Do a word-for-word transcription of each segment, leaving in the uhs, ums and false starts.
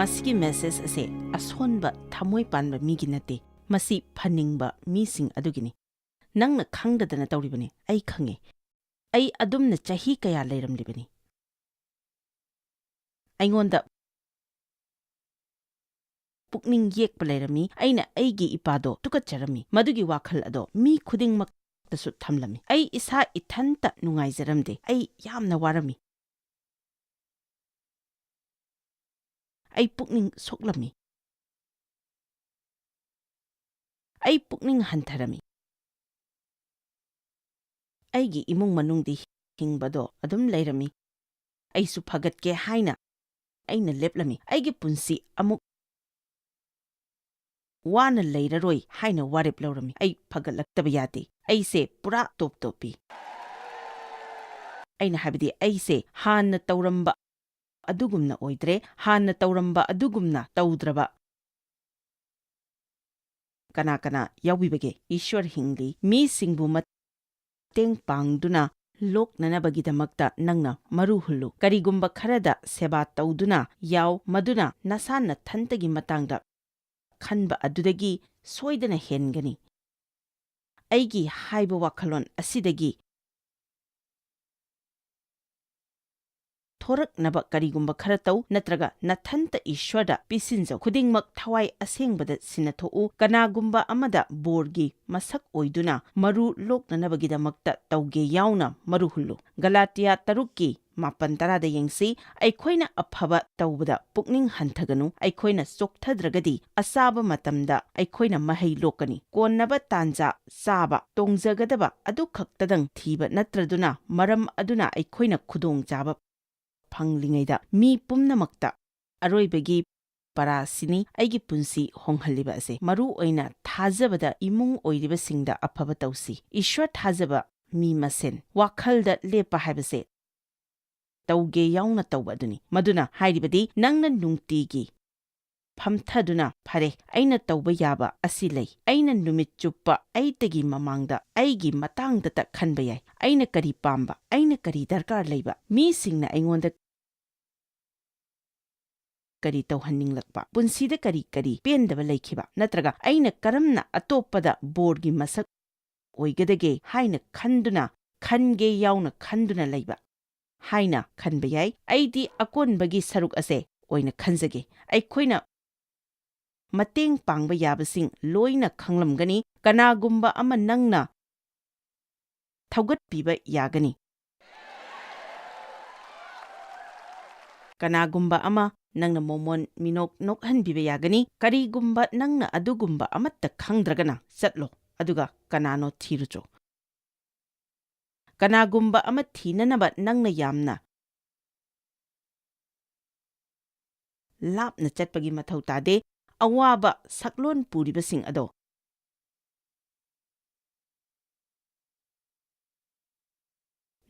ꯃꯁꯤꯒꯤ message ꯑꯁꯦ ꯑꯁꯣꯟꯕ ꯊꯃꯣꯏ ꯄꯥꯟꯕ ꯃꯤꯒꯤ ꯅꯠꯇꯦ꯫ ꯃꯁꯤ ꯐꯅꯤꯡꯕ ꯃꯤꯁꯤꯡ ꯑꯗꯨꯒꯤꯅꯤ꯫ ꯅꯪꯅ ꯈꯪꯗꯗꯅ ꯇꯧꯔꯤꯕꯅꯤ, ꯑꯩ ꯈꯪꯉꯦ꯫ ꯑꯩ ꯑꯗꯨꯝꯅ ꯆꯍꯤ ꯀꯌꯥ ꯂꯩꯔꯝꯂꯤꯕꯅꯤ꯫ ꯑꯩꯉꯣꯟꯗ ꯄꯨꯛꯅꯤꯡ ꯌꯦꯛꯄ ꯂꯩꯔꯝꯃꯤ꯫ ꯑꯩꯅ ꯑꯩꯒꯤ ꯏꯄꯥꯗꯣ ꯇꯨꯀꯠꯆꯔꯝꯃꯤ꯫ ꯃꯗꯨꯒꯤ ꯋꯥꯈꯜ ꯑꯗꯣ ꯃꯤ ꯈꯨꯗꯤꯡꯃꯛꯇꯁꯨ ꯊꯝꯂꯝꯃꯤ꯫ ꯑꯩ ꯏꯁꯥ ꯏꯊꯟꯇ ꯅꯨꯡꯉꯥꯏꯖꯔꯝꯗꯦ꯫ ꯑꯩ ꯌꯥꯝꯅ ꯋꯥꯔꯝꯃꯤ꯫ ꯑꯩ ꯄꯨꯛꯅꯤꯡ ꯁꯣꯛꯂꯝꯃꯤ꯫ ꯑꯩ ꯄꯨꯛꯅꯤꯡ ꯍꯟꯊꯔꯝꯃꯤ꯫ ꯑꯩꯒꯤ ꯏꯃꯨꯡ ꯃꯅꯨꯡꯗꯤ ꯍꯤꯡꯕꯗꯣ ꯑꯗꯨꯝ ꯂꯩꯔꯝꯃꯤ꯫ ꯑꯩꯁꯨ ꯐꯒꯠꯀꯦ ꯍꯥꯏꯅ ꯑꯩꯅ ꯂꯦꯞꯂꯝꯃꯤ꯫ ꯑꯩꯒꯤ ꯄꯨꯟꯁꯤ ꯑꯃꯨꯛ ꯋꯥꯅ ꯂꯩꯔꯔꯣꯏ ꯍꯥꯏꯅ ꯋꯥꯔꯦꯞ ꯂꯧꯔꯝꯃꯤ꯫ ꯑꯩ ꯐꯒꯠꯂꯛꯇꯕ ꯌꯥꯗꯦ꯫ ꯑꯩꯁꯦ ꯄꯨꯔꯥ ꯇꯣꯞ ꯇꯣꯞꯄꯤ꯫ ꯑꯩꯅ ꯍꯥꯏꯕꯗꯤ, ꯑꯩꯁꯦ ꯍꯥꯟꯅ ꯇꯧꯔꯝꯕ ꯑꯗꯨꯒꯨꯝꯅ ꯑꯣꯏꯗ꯭ꯔꯦ꯫ ꯍꯥꯟꯅ ꯇꯧꯔꯝꯕ ꯑꯗꯨꯒꯨꯝꯅ ꯇꯧꯗ꯭ꯔꯕ ꯀꯅꯥ ꯀꯅꯥ ꯌꯥꯎꯕꯤꯕꯒꯦ? ꯏꯁ꯭ꯋꯔ ꯍꯤꯡꯂꯤ꯫ ꯃꯤꯁꯤꯡꯕꯨ ꯃꯇꯦꯡ ꯄꯥꯡꯗꯨꯅ ꯂꯣꯛꯅꯅꯕꯒꯤꯗꯃꯛꯇ ꯅꯪꯅ ꯃꯔꯨ ꯍꯨꯜꯂꯨ꯫ ꯀꯔꯤꯒꯨꯝꯕ ꯈꯔꯗ ꯁꯦꯕꯥ ꯇꯧꯗꯨꯅ ꯌꯥꯎ, ꯃꯗꯨꯅ ꯅꯁꯥ ꯅꯊꯟꯇꯒꯤ ꯃꯇꯥꯡꯗ ꯈꯟꯕ ꯑꯗꯨꯗꯒꯤ ꯁꯣꯏꯗꯅ ꯍꯦꯟꯒꯅꯤ꯫ ꯑꯩꯒꯤ ꯍꯥꯏꯕ ꯋꯥꯈꯜꯂꯣꯟ ꯑꯁꯤꯗꯒꯤ ꯊꯣꯔꯛꯅꯕ ꯀꯔꯤꯒꯨꯝꯕ ꯈꯔ ꯇꯧ, ꯅꯠꯇ꯭ꯔꯒ ꯅꯊꯟꯇ ꯏꯁ꯭ꯋꯔꯗ ꯄꯤꯁꯤꯟꯖꯧ꯫ ꯈꯨꯗꯤꯡꯃꯛ ꯊꯋꯥꯏ ꯑꯁꯦꯡꯕꯗ ꯁꯤꯟꯅꯊꯣꯛꯎ꯫ ꯀꯅꯥꯒꯨꯝꯕ ꯑꯃꯗ ꯕꯣꯔꯒꯤ ꯃꯁꯛ ꯑꯣꯏꯗꯨꯅ ꯃꯔꯨ ꯂꯣꯛꯅꯅꯕꯒꯤꯗꯃꯛꯇ ꯇꯧꯒꯦ ꯌꯥꯎꯅ ꯃꯔꯨ ꯍꯨꯜꯂꯨ꯫ ꯒꯂꯥꯇꯤꯌꯥ ꯇꯔꯨꯛꯀꯤ ꯃꯥꯄꯟ ꯇꯔꯥꯗ ꯌꯦꯡꯁꯤ, "ꯑꯩꯈꯣꯏꯅ ꯑꯐꯕ ꯇꯧꯕꯗ ꯄꯨꯛꯅꯤꯡ ꯍꯟꯊꯒꯅꯨ꯫ ꯑꯩꯈꯣꯏꯅ ꯆꯣꯛꯊꯗ꯭ꯔꯒꯗꯤ ꯑꯆꯥꯕ ꯃꯇꯝꯗ ꯑꯩꯈꯣꯏꯅ ꯃꯍꯩ ꯂꯣꯛꯀꯅꯤ꯫ ꯀꯣꯟꯅꯕ ꯇꯥꯟꯖꯥ ꯆꯥꯕ, ꯇꯣꯡꯖꯒꯗꯕ ꯑꯗꯨꯈꯛꯇꯗꯪ ꯊꯤꯕ ꯅꯠꯇ꯭ꯔꯗꯨꯅ, ꯃꯔꯝ ꯑꯗꯨꯅ ꯑꯩꯈꯣꯏꯅ ꯈꯨꯗꯣꯡꯆꯥꯕ ꯐꯪꯂꯤꯉꯩꯗ ꯃꯤ ꯄꯨꯝꯅꯃꯛꯇ ꯑꯔꯣꯏꯕꯒꯤ ꯄꯔꯥꯁꯤꯅꯤ ꯑꯩꯒꯤ ꯄꯨꯟꯁꯤ ꯍꯣꯡꯍꯜꯂꯤꯕ ꯑꯁꯦ꯫ ꯃꯔꯨ ꯑꯣꯏꯅ ꯊꯥꯖꯕꯗ ꯏꯃꯨꯡ ꯑꯣꯏꯔꯤꯕꯁꯤꯡꯗ ꯑꯐꯕ ꯇꯧꯁꯤ꯫ ꯏꯁ꯭ꯋꯔ ꯊꯥꯖꯕ ꯃꯤ ꯃꯁꯦꯟ ꯋꯥꯈꯜꯗ ꯂꯦꯞꯄ ꯍꯥꯏꯕꯁꯦ ꯇꯧꯒꯦ ꯌꯥꯎꯅ ꯇꯧꯕ ꯑꯗꯨꯅꯤ꯫ ꯃꯗꯨꯅ ꯍꯥꯏꯔꯤꯕꯗꯤ ꯅꯪꯅ ꯅꯨꯡꯇꯤꯒꯤ ꯐꯝꯊꯗꯨꯅ, "ꯐꯔꯦ, ꯑꯩꯅ ꯇꯧꯕ ꯌꯥꯕ ꯑꯁꯤ ꯂꯩ꯫ ꯑꯩꯅ ꯅꯨꯃꯤꯠ ꯆꯨꯞꯄ ꯑꯩꯇꯒꯤ ꯃꯃꯥꯡꯗ ꯑꯩꯒꯤ ꯃꯇꯥꯡꯗꯇ ꯈꯟꯕ ꯌꯥꯏ꯫ ꯑꯩꯅ ꯀꯔꯤ ꯄꯥꯝꯕ? ꯑꯩꯅ ꯀꯔꯤ ꯗꯔꯀꯥꯔ ꯂꯩꯕ? ꯃꯤꯁꯤꯡꯅ ꯑꯩꯉꯣꯟꯗ ꯀꯔꯤ ꯇꯧꯍꯟꯅꯤꯡꯂꯛꯄ? ꯄꯨꯟꯁꯤꯗ ꯀꯔꯤ ꯀꯔꯤ ꯄꯦꯟꯗꯕ ꯂꯩꯈꯤꯕ? ꯅꯠꯇ꯭ꯔꯒ ꯑꯩꯅ ꯀꯔꯝꯅ ꯑꯇꯣꯞꯄꯗ ꯕꯣꯔꯒꯤ ꯃꯁꯛ ꯑꯣꯏꯒꯗꯒꯦ ꯍꯥꯏꯅ ꯈꯟꯗꯨꯅ, ꯈꯟꯒꯦ ꯌꯥꯎꯅ ꯈꯟꯗꯨꯅ ꯂꯩꯕ ꯍꯥꯏꯅ ꯈꯟꯕ ꯌꯥꯏ꯫ ꯑꯩꯗꯤ ꯑꯀꯣꯟꯕꯒꯤ ꯁꯔꯨꯛ ꯑꯁꯦ ꯑꯣꯏꯅ ꯈꯟꯖꯒꯦ꯫ ꯑꯩꯈꯣꯏꯅ ꯃꯇꯦꯡ ꯄꯥꯡꯕ ꯌꯥꯕꯁꯤꯡ ꯂꯣꯏꯅ ꯈꯪꯂꯝꯒꯅꯤ꯫ ꯀꯅꯥꯒꯨꯝꯕ ꯑꯃ ꯅꯪꯅ ꯊꯧꯒꯠꯄꯤꯕ ꯌꯥꯒꯅꯤ꯫ ꯀꯅꯥꯒꯨꯝꯕ ꯑꯃ ꯅꯪꯅ ꯃꯣꯃꯣꯟ ꯃꯤꯅꯣꯛ ꯅꯣꯛꯍꯟꯕꯤꯕ ꯌꯥꯒꯅꯤ꯫ ꯀꯔꯤꯒꯨꯝꯕ ꯅꯪꯅ ꯑꯗꯨꯒꯨꯝꯕ ꯑꯃꯠꯇ ꯈꯪꯗ꯭ꯔꯒꯅ, ꯆꯠꯂꯣ, ꯑꯗꯨꯒ ꯀꯅꯥꯅꯣ ꯊꯤꯔꯨꯆꯣ꯫ ꯀꯅꯥꯒꯨꯝꯕ ꯑꯃ ꯊꯤꯅꯅꯕ ꯅꯪꯅ ꯌꯥꯝꯅ ꯂꯥꯞꯅ ꯆꯠꯄꯒꯤ ꯃꯊꯧ ꯇꯥꯗꯦ꯫ ꯑꯋꯥꯕ ꯁꯛꯂꯣꯟ ꯄꯨꯔꯤꯕꯁꯤꯡ ꯑꯗꯣ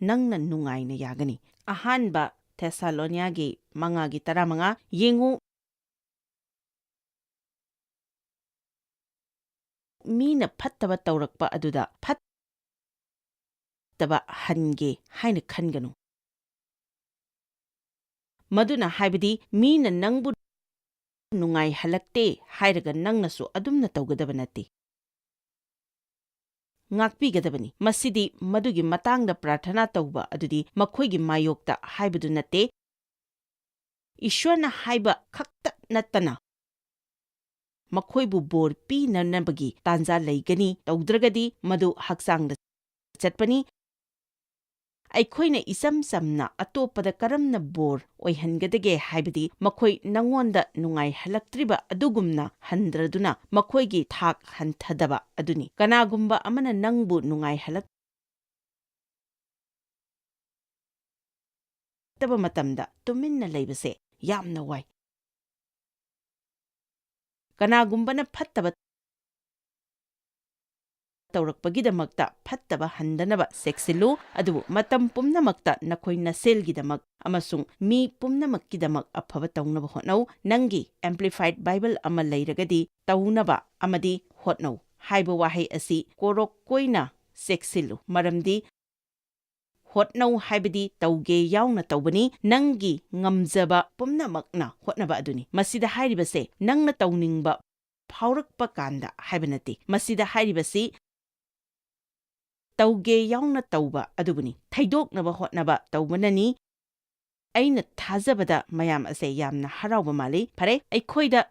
ꯅꯪꯅ ꯅꯨꯡꯉꯥꯏꯅ ꯌꯥꯒꯅꯤ꯫ ꯑꯍꯥꯟꯕ ꯊꯦꯁꯥꯂꯣꯅꯤꯌꯥꯒꯤ ꯃꯉꯥꯒꯤ ꯇꯔꯥꯃꯉꯥ ꯌꯦꯡꯉꯨ꯫ ꯃꯤꯅ ꯐꯠꯇꯕ ꯇꯧꯔꯛꯄ ꯑꯗꯨꯗ ꯐꯠꯇꯕ ꯍꯟꯒꯦ ꯍꯥꯏꯅ ꯈꯟꯒꯅꯨ꯫ ꯃꯗꯨꯅ ꯍꯥꯏꯕꯗꯤ ꯃꯤꯅ ꯅꯪꯕꯨ ꯅꯨꯡꯉꯥꯏꯍꯜꯂꯛꯇꯦ ꯍꯥꯏꯔꯒ ꯅꯪꯅꯁꯨ ꯑꯗꯨꯝꯅ ꯇꯧꯒꯗꯕ ꯅꯠꯇꯦ꯫ ꯉꯥꯛꯄꯤꯒꯗꯕꯅꯤ꯫ ꯃꯁꯤꯗꯤ ꯃꯗꯨꯒꯤ ꯃꯇꯥꯡꯗ ꯄ꯭ꯔꯥꯔꯊꯅꯥ ꯇꯧꯕ ꯑꯗꯨꯗꯤ ꯃꯈꯣꯏꯒꯤ ꯃꯥꯌꯣꯛꯇ ꯍꯥꯏꯕꯗꯨ ꯅꯠꯇꯦ꯫ ꯏꯁ꯭ꯋꯔꯅ ꯍꯥꯏꯕ ꯈꯛꯇ ꯅꯠꯇꯅ ꯃꯈꯣꯏꯕꯨ ꯕꯣꯔ ꯄꯤꯅꯅꯕꯒꯤ ꯇꯥꯟꯖꯥ ꯂꯩꯒꯅꯤ, ꯇꯧꯗ꯭ꯔꯒꯗꯤ ꯃꯗꯨ ꯍꯛꯆꯥꯡꯗ ꯆꯠꯄꯅꯤ꯫ ꯑꯩꯈꯣꯏꯅ ꯏꯆꯝ ꯆꯝꯅ ꯑꯇꯣꯞꯄꯗ ꯀꯔꯝꯅ ꯕꯣꯔ ꯑꯣꯏꯍꯟꯒꯗꯒꯦ ꯍꯥꯏꯕꯗꯤ ꯃꯈꯣꯏ ꯅꯉꯣꯟꯗ ꯅꯨꯡꯉꯥꯏꯍꯜꯂꯛꯇ꯭ꯔꯤꯕ ꯑꯗꯨꯒꯨꯝꯅ ꯍꯟꯗ꯭ꯔꯗꯨꯅ ꯃꯈꯣꯏꯒꯤ ꯊꯥꯛ ꯍꯟꯊꯗꯕ ꯑꯗꯨꯅꯤ꯫ ꯀꯅꯥꯒꯨꯝꯕ ꯑꯃꯅ ꯅꯪꯕꯨ ꯅꯨꯡꯉꯥꯏꯍꯜꯂꯛ ꯐꯠꯇꯕ ꯃꯇꯝꯗ ꯇꯨꯃꯤꯟꯅ ꯂꯩꯕꯁꯦ ꯌꯥꯝꯅ ꯋꯥꯏ꯫ ꯀꯅꯥꯒꯨꯝꯕꯅ ꯐꯠꯇꯕ ꯇꯧꯔꯛꯄꯒꯤꯗꯃꯛꯇ ꯐꯠꯇꯕ ꯍꯟꯗꯅꯕ ꯆꯦꯛꯁꯤꯜꯂꯨ, ꯑꯗꯨꯕꯨ ꯃꯇꯝ ꯄꯨꯝꯅꯃꯛꯇ ꯅꯈꯣꯏ ꯅꯁꯦꯜꯒꯤꯗꯃꯛ ꯑꯃꯁꯨꯡ ꯃꯤ ꯄꯨꯝꯅꯃꯛꯀꯤꯗꯃꯛ ꯑꯐꯕ ꯇꯧꯅꯕ ꯍꯣꯠꯅꯧ꯫ ꯅꯪꯒꯤ Amplified Bible ꯑꯃ ꯂꯩꯔꯒꯗꯤ ꯇꯧꯅꯕ ꯑꯃꯗꯤ ꯍꯣꯠꯅꯧ ꯍꯥꯏꯕ ꯋꯥꯍꯩ ꯑꯁꯤ ꯀꯣꯔꯣꯛ ꯀꯣꯏꯅ ꯆꯦꯛꯁꯤꯜꯂꯨ, ꯃꯔꯝꯗꯤ ꯍꯣꯠꯅꯧ ꯍꯥꯏꯕꯗꯤ ꯇꯧꯒꯦ ꯌꯥꯎꯅ ꯇꯧꯕꯅꯤ, ꯅꯪꯒꯤ ꯉꯝꯖꯕ ꯄꯨꯝꯅꯃꯛꯅ ꯍꯣꯠꯅꯕ ꯑꯗꯨꯅꯤ꯫ ꯃꯁꯤꯗ ꯍꯥꯏꯔꯤꯕꯁꯦ ꯅꯪꯅ ꯇꯧꯅꯤꯡꯕ ꯐꯥꯎꯔꯛꯄ ꯀꯥꯟꯗ ꯍꯥꯏꯕ ꯅꯠꯇꯦ꯫ ꯃꯁꯤꯗ ꯍꯥꯏꯔꯤꯕꯁꯤ ꯇꯧꯒꯦ ꯌꯥꯎꯅ ꯇꯧꯕ ꯑꯗꯨꯕꯨꯅꯤ꯫ ꯊꯩꯗꯣꯛꯅꯕ ꯍꯣꯠꯅꯕ ꯇꯧꯕꯅꯅꯤ꯫ ꯑꯩꯅ ꯊꯥꯖꯕꯗ ꯃꯌꯥꯝ ꯑꯁꯦ ꯌꯥꯝꯅ ꯍꯔꯥꯎꯕ ꯃꯥꯜꯂꯤ꯫ ꯐꯔꯦ, ꯑꯩꯈꯣꯏꯗ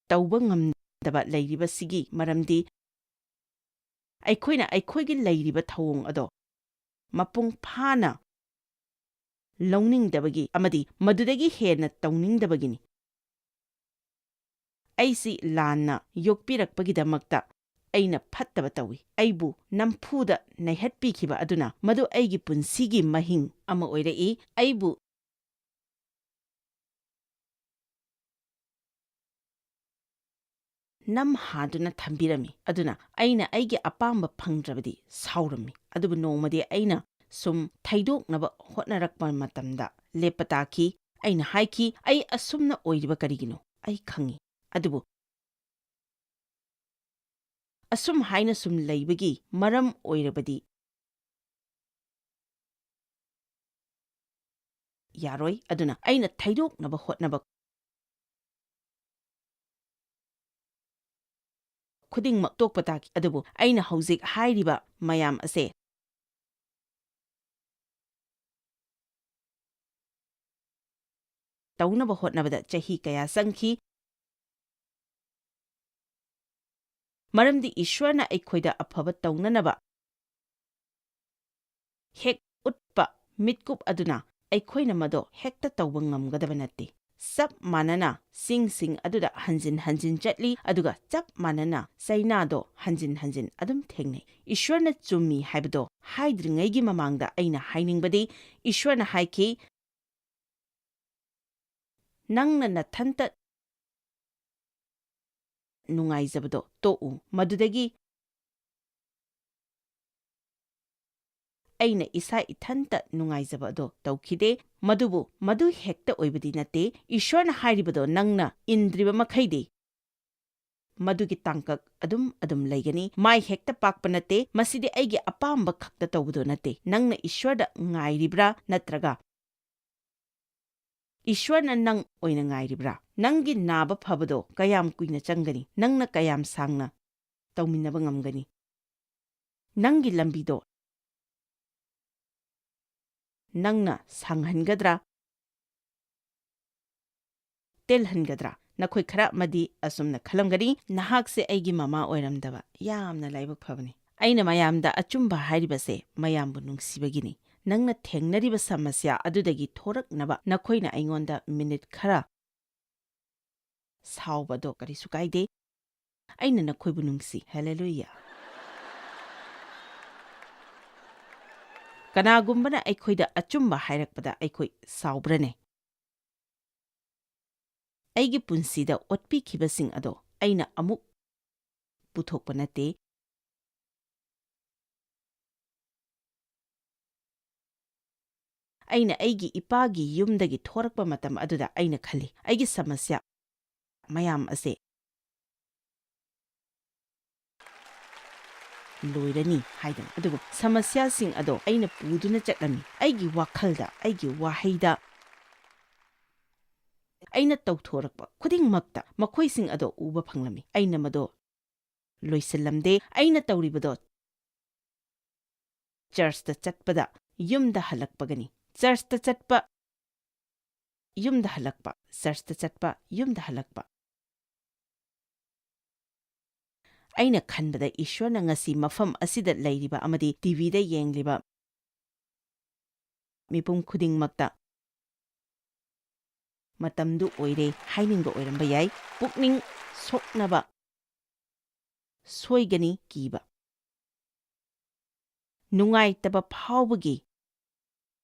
ꯇꯧꯕ ꯉꯝꯗꯕ ꯂꯩꯔꯤꯕꯁꯤꯒꯤ ꯃꯔꯝꯗꯤ ꯑꯩꯈꯣꯏꯅ ꯑꯩꯈꯣꯏꯒꯤ ꯂꯩꯔꯤꯕ ꯊꯧꯑꯣꯡ ꯑꯗꯣ ꯃꯄꯨꯡ ꯐꯥꯅ ꯂꯧꯅꯤꯡꯗꯕꯒꯤ ꯑꯃꯗꯤ ꯃꯗꯨꯗꯒꯤ ꯍꯦꯟꯅ ꯇꯧꯅꯤꯡꯗꯕꯒꯤꯅꯤ꯫ ꯑꯩꯁꯤ ꯂꯥꯟꯅ ꯌꯣꯛꯄꯤꯔꯛꯄꯒꯤꯗꯃꯛꯇ ꯑꯩꯅ ꯐꯠꯇꯕ ꯇꯧꯏ꯫ ꯑꯩꯕꯨ ꯅꯝꯐꯨꯗ ꯅꯩꯍꯠꯄꯤꯈꯤꯕ ꯑꯗꯨꯅ ꯃꯗꯨ ꯑꯩꯒꯤ ꯄꯨꯟꯁꯤꯒꯤ ꯃꯍꯤꯡ ꯑꯃ ꯑꯣꯏꯔꯛꯏ꯫ ꯑꯩꯕꯨ ꯅꯝꯍꯥꯗꯨꯅ ꯊꯝꯕꯤꯔꯝꯃꯤ꯫ ꯑꯗꯨꯅ ꯑꯩꯅ ꯑꯩꯒꯤ ꯑꯄꯥꯝꯕ ꯐꯪꯗ꯭ꯔꯕꯗꯤ ꯁꯥꯎꯔꯝꯃꯤ꯫ ꯑꯗꯨꯕꯨ ꯅꯣꯡꯃꯗꯤ ꯑꯩꯅ ꯁꯨꯝ ꯊꯩꯗꯣꯛꯅꯕ ꯍꯣꯠꯅꯔꯛꯄ ꯃꯇꯝꯗ ꯂꯦꯞꯄ ꯇꯥꯈꯤ꯫ ꯑꯩꯅ ꯍꯥꯏꯈꯤ, "ꯑꯩ ꯑꯁꯨꯝꯅ ꯑꯣꯏꯔꯤꯕ ꯀꯔꯤꯒꯤꯅꯣ? ꯑꯩ ꯈꯪꯏ꯫ ꯑꯗꯨꯕꯨ ꯑꯁꯨꯝ ꯍꯥꯏꯅ ꯁꯨꯝ ꯂꯩꯕꯒꯤ ꯃꯔꯝ ꯑꯣꯏꯔꯕꯗꯤ ꯌꯥꯔꯣꯏ꯫" ꯑꯗꯨꯅ ꯑꯩꯅ ꯊꯩꯗꯣꯛꯅꯕ ꯍꯣꯠꯅꯕ ꯈꯨꯗꯤꯡꯃꯛ ꯇꯣꯛꯄ ꯇꯥꯈꯤ꯫ ꯑꯗꯨꯕꯨ ꯑꯩꯅ ꯍꯧꯖꯤꯛ ꯍꯥꯏꯔꯤꯕ ꯃꯌꯥꯝ ꯑꯁꯦ ꯇꯧꯅꯕ ꯍꯣꯠꯅꯕꯗ ꯆꯍꯤ ꯀꯌꯥ ꯆꯪꯈꯤ꯫ ꯃꯔꯝꯗꯤ ꯏꯁ꯭ꯋꯔꯅ ꯑꯩꯈꯣꯏꯗ ꯑꯐꯕ ꯇꯧꯅꯅꯕ ꯍꯦꯛ ꯎꯠꯄ ꯃꯤꯠꯀꯨꯞ ꯑꯗꯨꯅ ꯑꯩꯈꯣꯏꯅ ꯃꯗꯣ ꯍꯦꯛꯇ ꯇꯧꯕ ꯉꯝꯒꯗꯕ ꯅꯠꯇꯦ꯫ ꯆꯞ ꯃꯥꯟꯅꯅ ꯆꯤꯡꯁꯤꯡ ꯑꯗꯨꯗ ꯍꯟꯖꯤꯟ ꯍꯟꯖꯤꯟ ꯆꯠꯂꯤ, ꯑꯗꯨꯒ ꯆꯞ ꯃꯥꯟꯅꯅ ꯆꯩꯅꯥꯗꯣ ꯍꯟꯖꯤꯟ ꯍꯟꯖꯤꯟ ꯑꯗꯨꯝ ꯊꯦꯡꯅꯩ꯫ ꯏꯁ꯭ꯋꯔꯅ ꯆꯨꯝꯃꯤ ꯍꯥꯏꯕꯗꯣ ꯍꯥꯏꯗ꯭ꯔꯤꯉꯩꯒꯤ ꯃꯃꯥꯡꯗ ꯑꯩꯅ ꯍꯥꯏꯅꯤꯡꯕꯗꯤ, ꯏꯁ꯭ꯋꯔꯅ ꯍꯥꯏꯈꯤ, "ꯅꯪꯅ ꯅꯊꯟꯇ ꯅꯨꯡꯉꯥꯏꯖꯕꯗꯣ ꯇꯣꯛꯎ꯫" ꯃꯗꯨꯗꯒꯤ ꯑꯩꯅ ꯏꯁꯥ ꯏꯊꯟꯇ ꯅꯨꯡꯉꯥꯏꯖꯕ ꯑꯗꯣ ꯇꯧꯈꯤꯗꯦ꯫ ꯃꯗꯨꯕꯨ ꯃꯗꯨ ꯍꯦꯛꯇ ꯑꯣꯏꯕꯗꯤ ꯅꯠꯇꯦ꯫ ꯏꯁ꯭ꯋꯔꯅ ꯍꯥꯏꯔꯤꯕꯗꯣ ꯅꯪꯅ ꯏꯟꯗ꯭ꯔꯤꯕ ꯃꯈꯩꯗꯤ ꯃꯗꯨꯒꯤ ꯇꯥꯡꯀꯛ ꯑꯗꯨꯝ ꯑꯗꯨꯝ ꯂꯩꯒꯅꯤ꯫ ꯃꯥꯏ ꯍꯦꯛꯇ ꯄꯥꯛꯄ ꯅꯠꯇꯦ꯫ ꯃꯁꯤꯗꯤ ꯑꯩꯒꯤ ꯑꯄꯥꯝꯕ ꯈꯛꯇ ꯇꯧꯕꯗꯣ ꯅꯠꯇꯦ꯫ ꯅꯪꯅ ꯏꯁ꯭ꯋꯔꯗ ꯉꯥꯏꯔꯤꯕ꯭ꯔꯥ, ꯅꯠꯇ꯭ꯔꯒ ꯏꯁ꯭ꯋꯔꯅ ꯅꯪ ꯑꯣꯏꯅ ꯉꯥꯏꯔꯤꯕ꯭ꯔꯥ? ꯅꯪꯒꯤ ꯅꯥꯕ ꯐꯕꯗꯣ ꯀꯌꯥꯝ ꯀꯨꯏꯅ ꯆꯪꯒꯅꯤ? ꯅꯪꯅ ꯀꯌꯥꯝ ꯁꯥꯡꯅ ꯇꯧꯃꯤꯟꯅꯕ ꯉꯝꯒꯅꯤ? ꯅꯪꯒꯤ ꯂꯝꯕꯤꯗꯣ ꯅꯪꯅ ꯁꯥꯡꯍꯟꯒꯗ꯭ꯔꯥ, ꯇꯦꯜꯍꯟꯒꯗ꯭ꯔꯥ? ꯅꯈꯣꯏ ꯈꯔ ꯑꯃꯗꯤ ꯑꯁꯨꯝꯅ ꯈꯜꯂꯝꯒꯅꯤ, "ꯅꯍꯥꯛꯁꯦ ꯑꯩꯒꯤ ꯃꯃꯥ ꯑꯣꯏꯔꯝꯗꯕ ꯌꯥꯝꯅ ꯂꯥꯏꯕꯛ ꯐꯕꯅꯤ꯫ ꯑꯩꯅ ꯃꯌꯥꯝꯗ ꯑꯆꯨꯝꯕ ꯍꯥꯏꯔꯤꯕꯁꯦ ꯃꯌꯥꯝꯕꯨ ꯅꯨꯡꯁꯤꯕꯒꯤꯅꯤ꯫ ꯅꯪꯅ ꯊꯦꯡꯅꯔꯤꯕ ꯁꯃꯁ꯭ꯌꯥ ꯑꯗꯨꯗꯒꯤ ꯊꯣꯔꯛꯅꯕ ꯅꯈꯣꯏꯅ ꯑꯩꯉꯣꯟꯗ ꯃꯤꯅꯤꯠ ꯈꯔ ꯁꯥꯎꯕꯗꯣ ꯀꯔꯤꯁꯨ ꯀꯥꯏꯗꯦ꯫ ꯑꯩꯅ ꯅꯈꯣꯏꯕꯨ ꯅꯨꯡꯁꯤ꯫" ꯍꯦꯂꯦꯂꯨꯌꯥ! ꯀꯅꯥꯒꯨꯝꯕꯅ ꯑꯩꯈꯣꯏꯗ ꯑꯆꯨꯝꯕ ꯍꯥꯏꯔꯛꯄꯗ ꯑꯩꯈꯣꯏ ꯁꯥꯎꯕ꯭ꯔꯅꯦ? ꯑꯩꯒꯤ ꯄꯨꯟꯁꯤꯗ ꯑꯣꯠꯄꯤꯈꯤꯕꯁꯤꯡ ꯑꯗꯣ ꯑꯩꯅ ꯑꯃꯨꯛ ꯄꯨꯊꯣꯛꯄ ꯅꯠꯇꯦ꯫ ꯑꯩꯅ ꯑꯩꯒꯤ ꯏꯄꯥꯒꯤ ꯌꯨꯝꯗꯒꯤ ꯊꯣꯔꯛꯄ ꯃꯇꯝ ꯑꯗꯨꯗ ꯑꯩꯅ ꯈꯜꯂꯤ, "ꯑꯩꯒꯤ ꯁꯃꯁ꯭ꯌꯥ ꯃꯌꯥꯝ ꯑꯁꯦ ꯂꯣꯏꯔꯅꯤ" ꯍꯥꯏꯗꯅ꯫ ꯑꯗꯨꯕꯨ ꯁꯃꯁ꯭ꯌꯥꯁꯤꯡ ꯑꯗꯣ ꯑꯩꯅ ꯄꯨꯗꯨꯅ ꯆꯠꯂꯝꯃꯤ꯫ ꯑꯩꯒꯤ ꯋꯥꯈꯜꯗ, ꯑꯩꯒꯤ ꯋꯥꯍꯩꯗ, ꯑꯩꯅ ꯇꯧꯊꯣꯔꯛꯄ ꯈꯨꯗꯤꯡꯃꯛꯇ ꯃꯈꯣꯏꯁꯤꯡ ꯑꯗꯣ ꯎꯕ ꯐꯪꯂꯝꯃꯤ꯫ ꯑꯩꯅ ꯃꯗꯣ ꯂꯣꯏꯁꯤꯜꯂꯝꯗꯦ꯫ ꯑꯩꯅ ꯇꯧꯔꯤꯕꯗꯣ ꯆꯔꯆꯇ ꯆꯠꯄꯗ ꯌꯨꯝꯗ ꯍꯜꯂꯛꯄꯒꯅꯤ꯫ ꯆꯔꯆꯇ ꯆꯠꯄ, ꯌꯨꯝꯗ ꯍꯜꯂꯛꯄ, ꯆꯔꯆꯇ ꯆꯠꯄ, ꯌꯨꯝꯗ ꯍꯜꯂꯛꯄ꯫ ꯑꯩꯅ ꯈꯟꯕꯗ ꯏꯁ꯭ꯋꯔꯅ ꯉꯁꯤ ꯃꯐꯝ ꯑꯁꯤꯗ ꯂꯩꯔꯤꯕ ꯑꯃꯗꯤ ꯇꯤ ꯚꯤꯗ ꯌꯦꯡꯂꯤꯕ ꯃꯤꯄꯨꯝ ꯈꯨꯗꯤꯡꯃꯛꯇ ꯃꯇꯝꯗꯨ ꯑꯣꯏꯔꯦ ꯍꯥꯏꯅꯤꯡꯕ ꯑꯣꯏꯔꯝꯕ ꯌꯥꯏ꯫ ꯄꯨꯛꯅꯤꯡ ꯁꯣꯛꯅꯕ, ꯁꯣꯏꯒꯅꯤ ꯀꯤꯕ, ꯅꯨꯡꯉꯥꯏꯇꯕ ꯐꯥꯎꯕꯒꯤ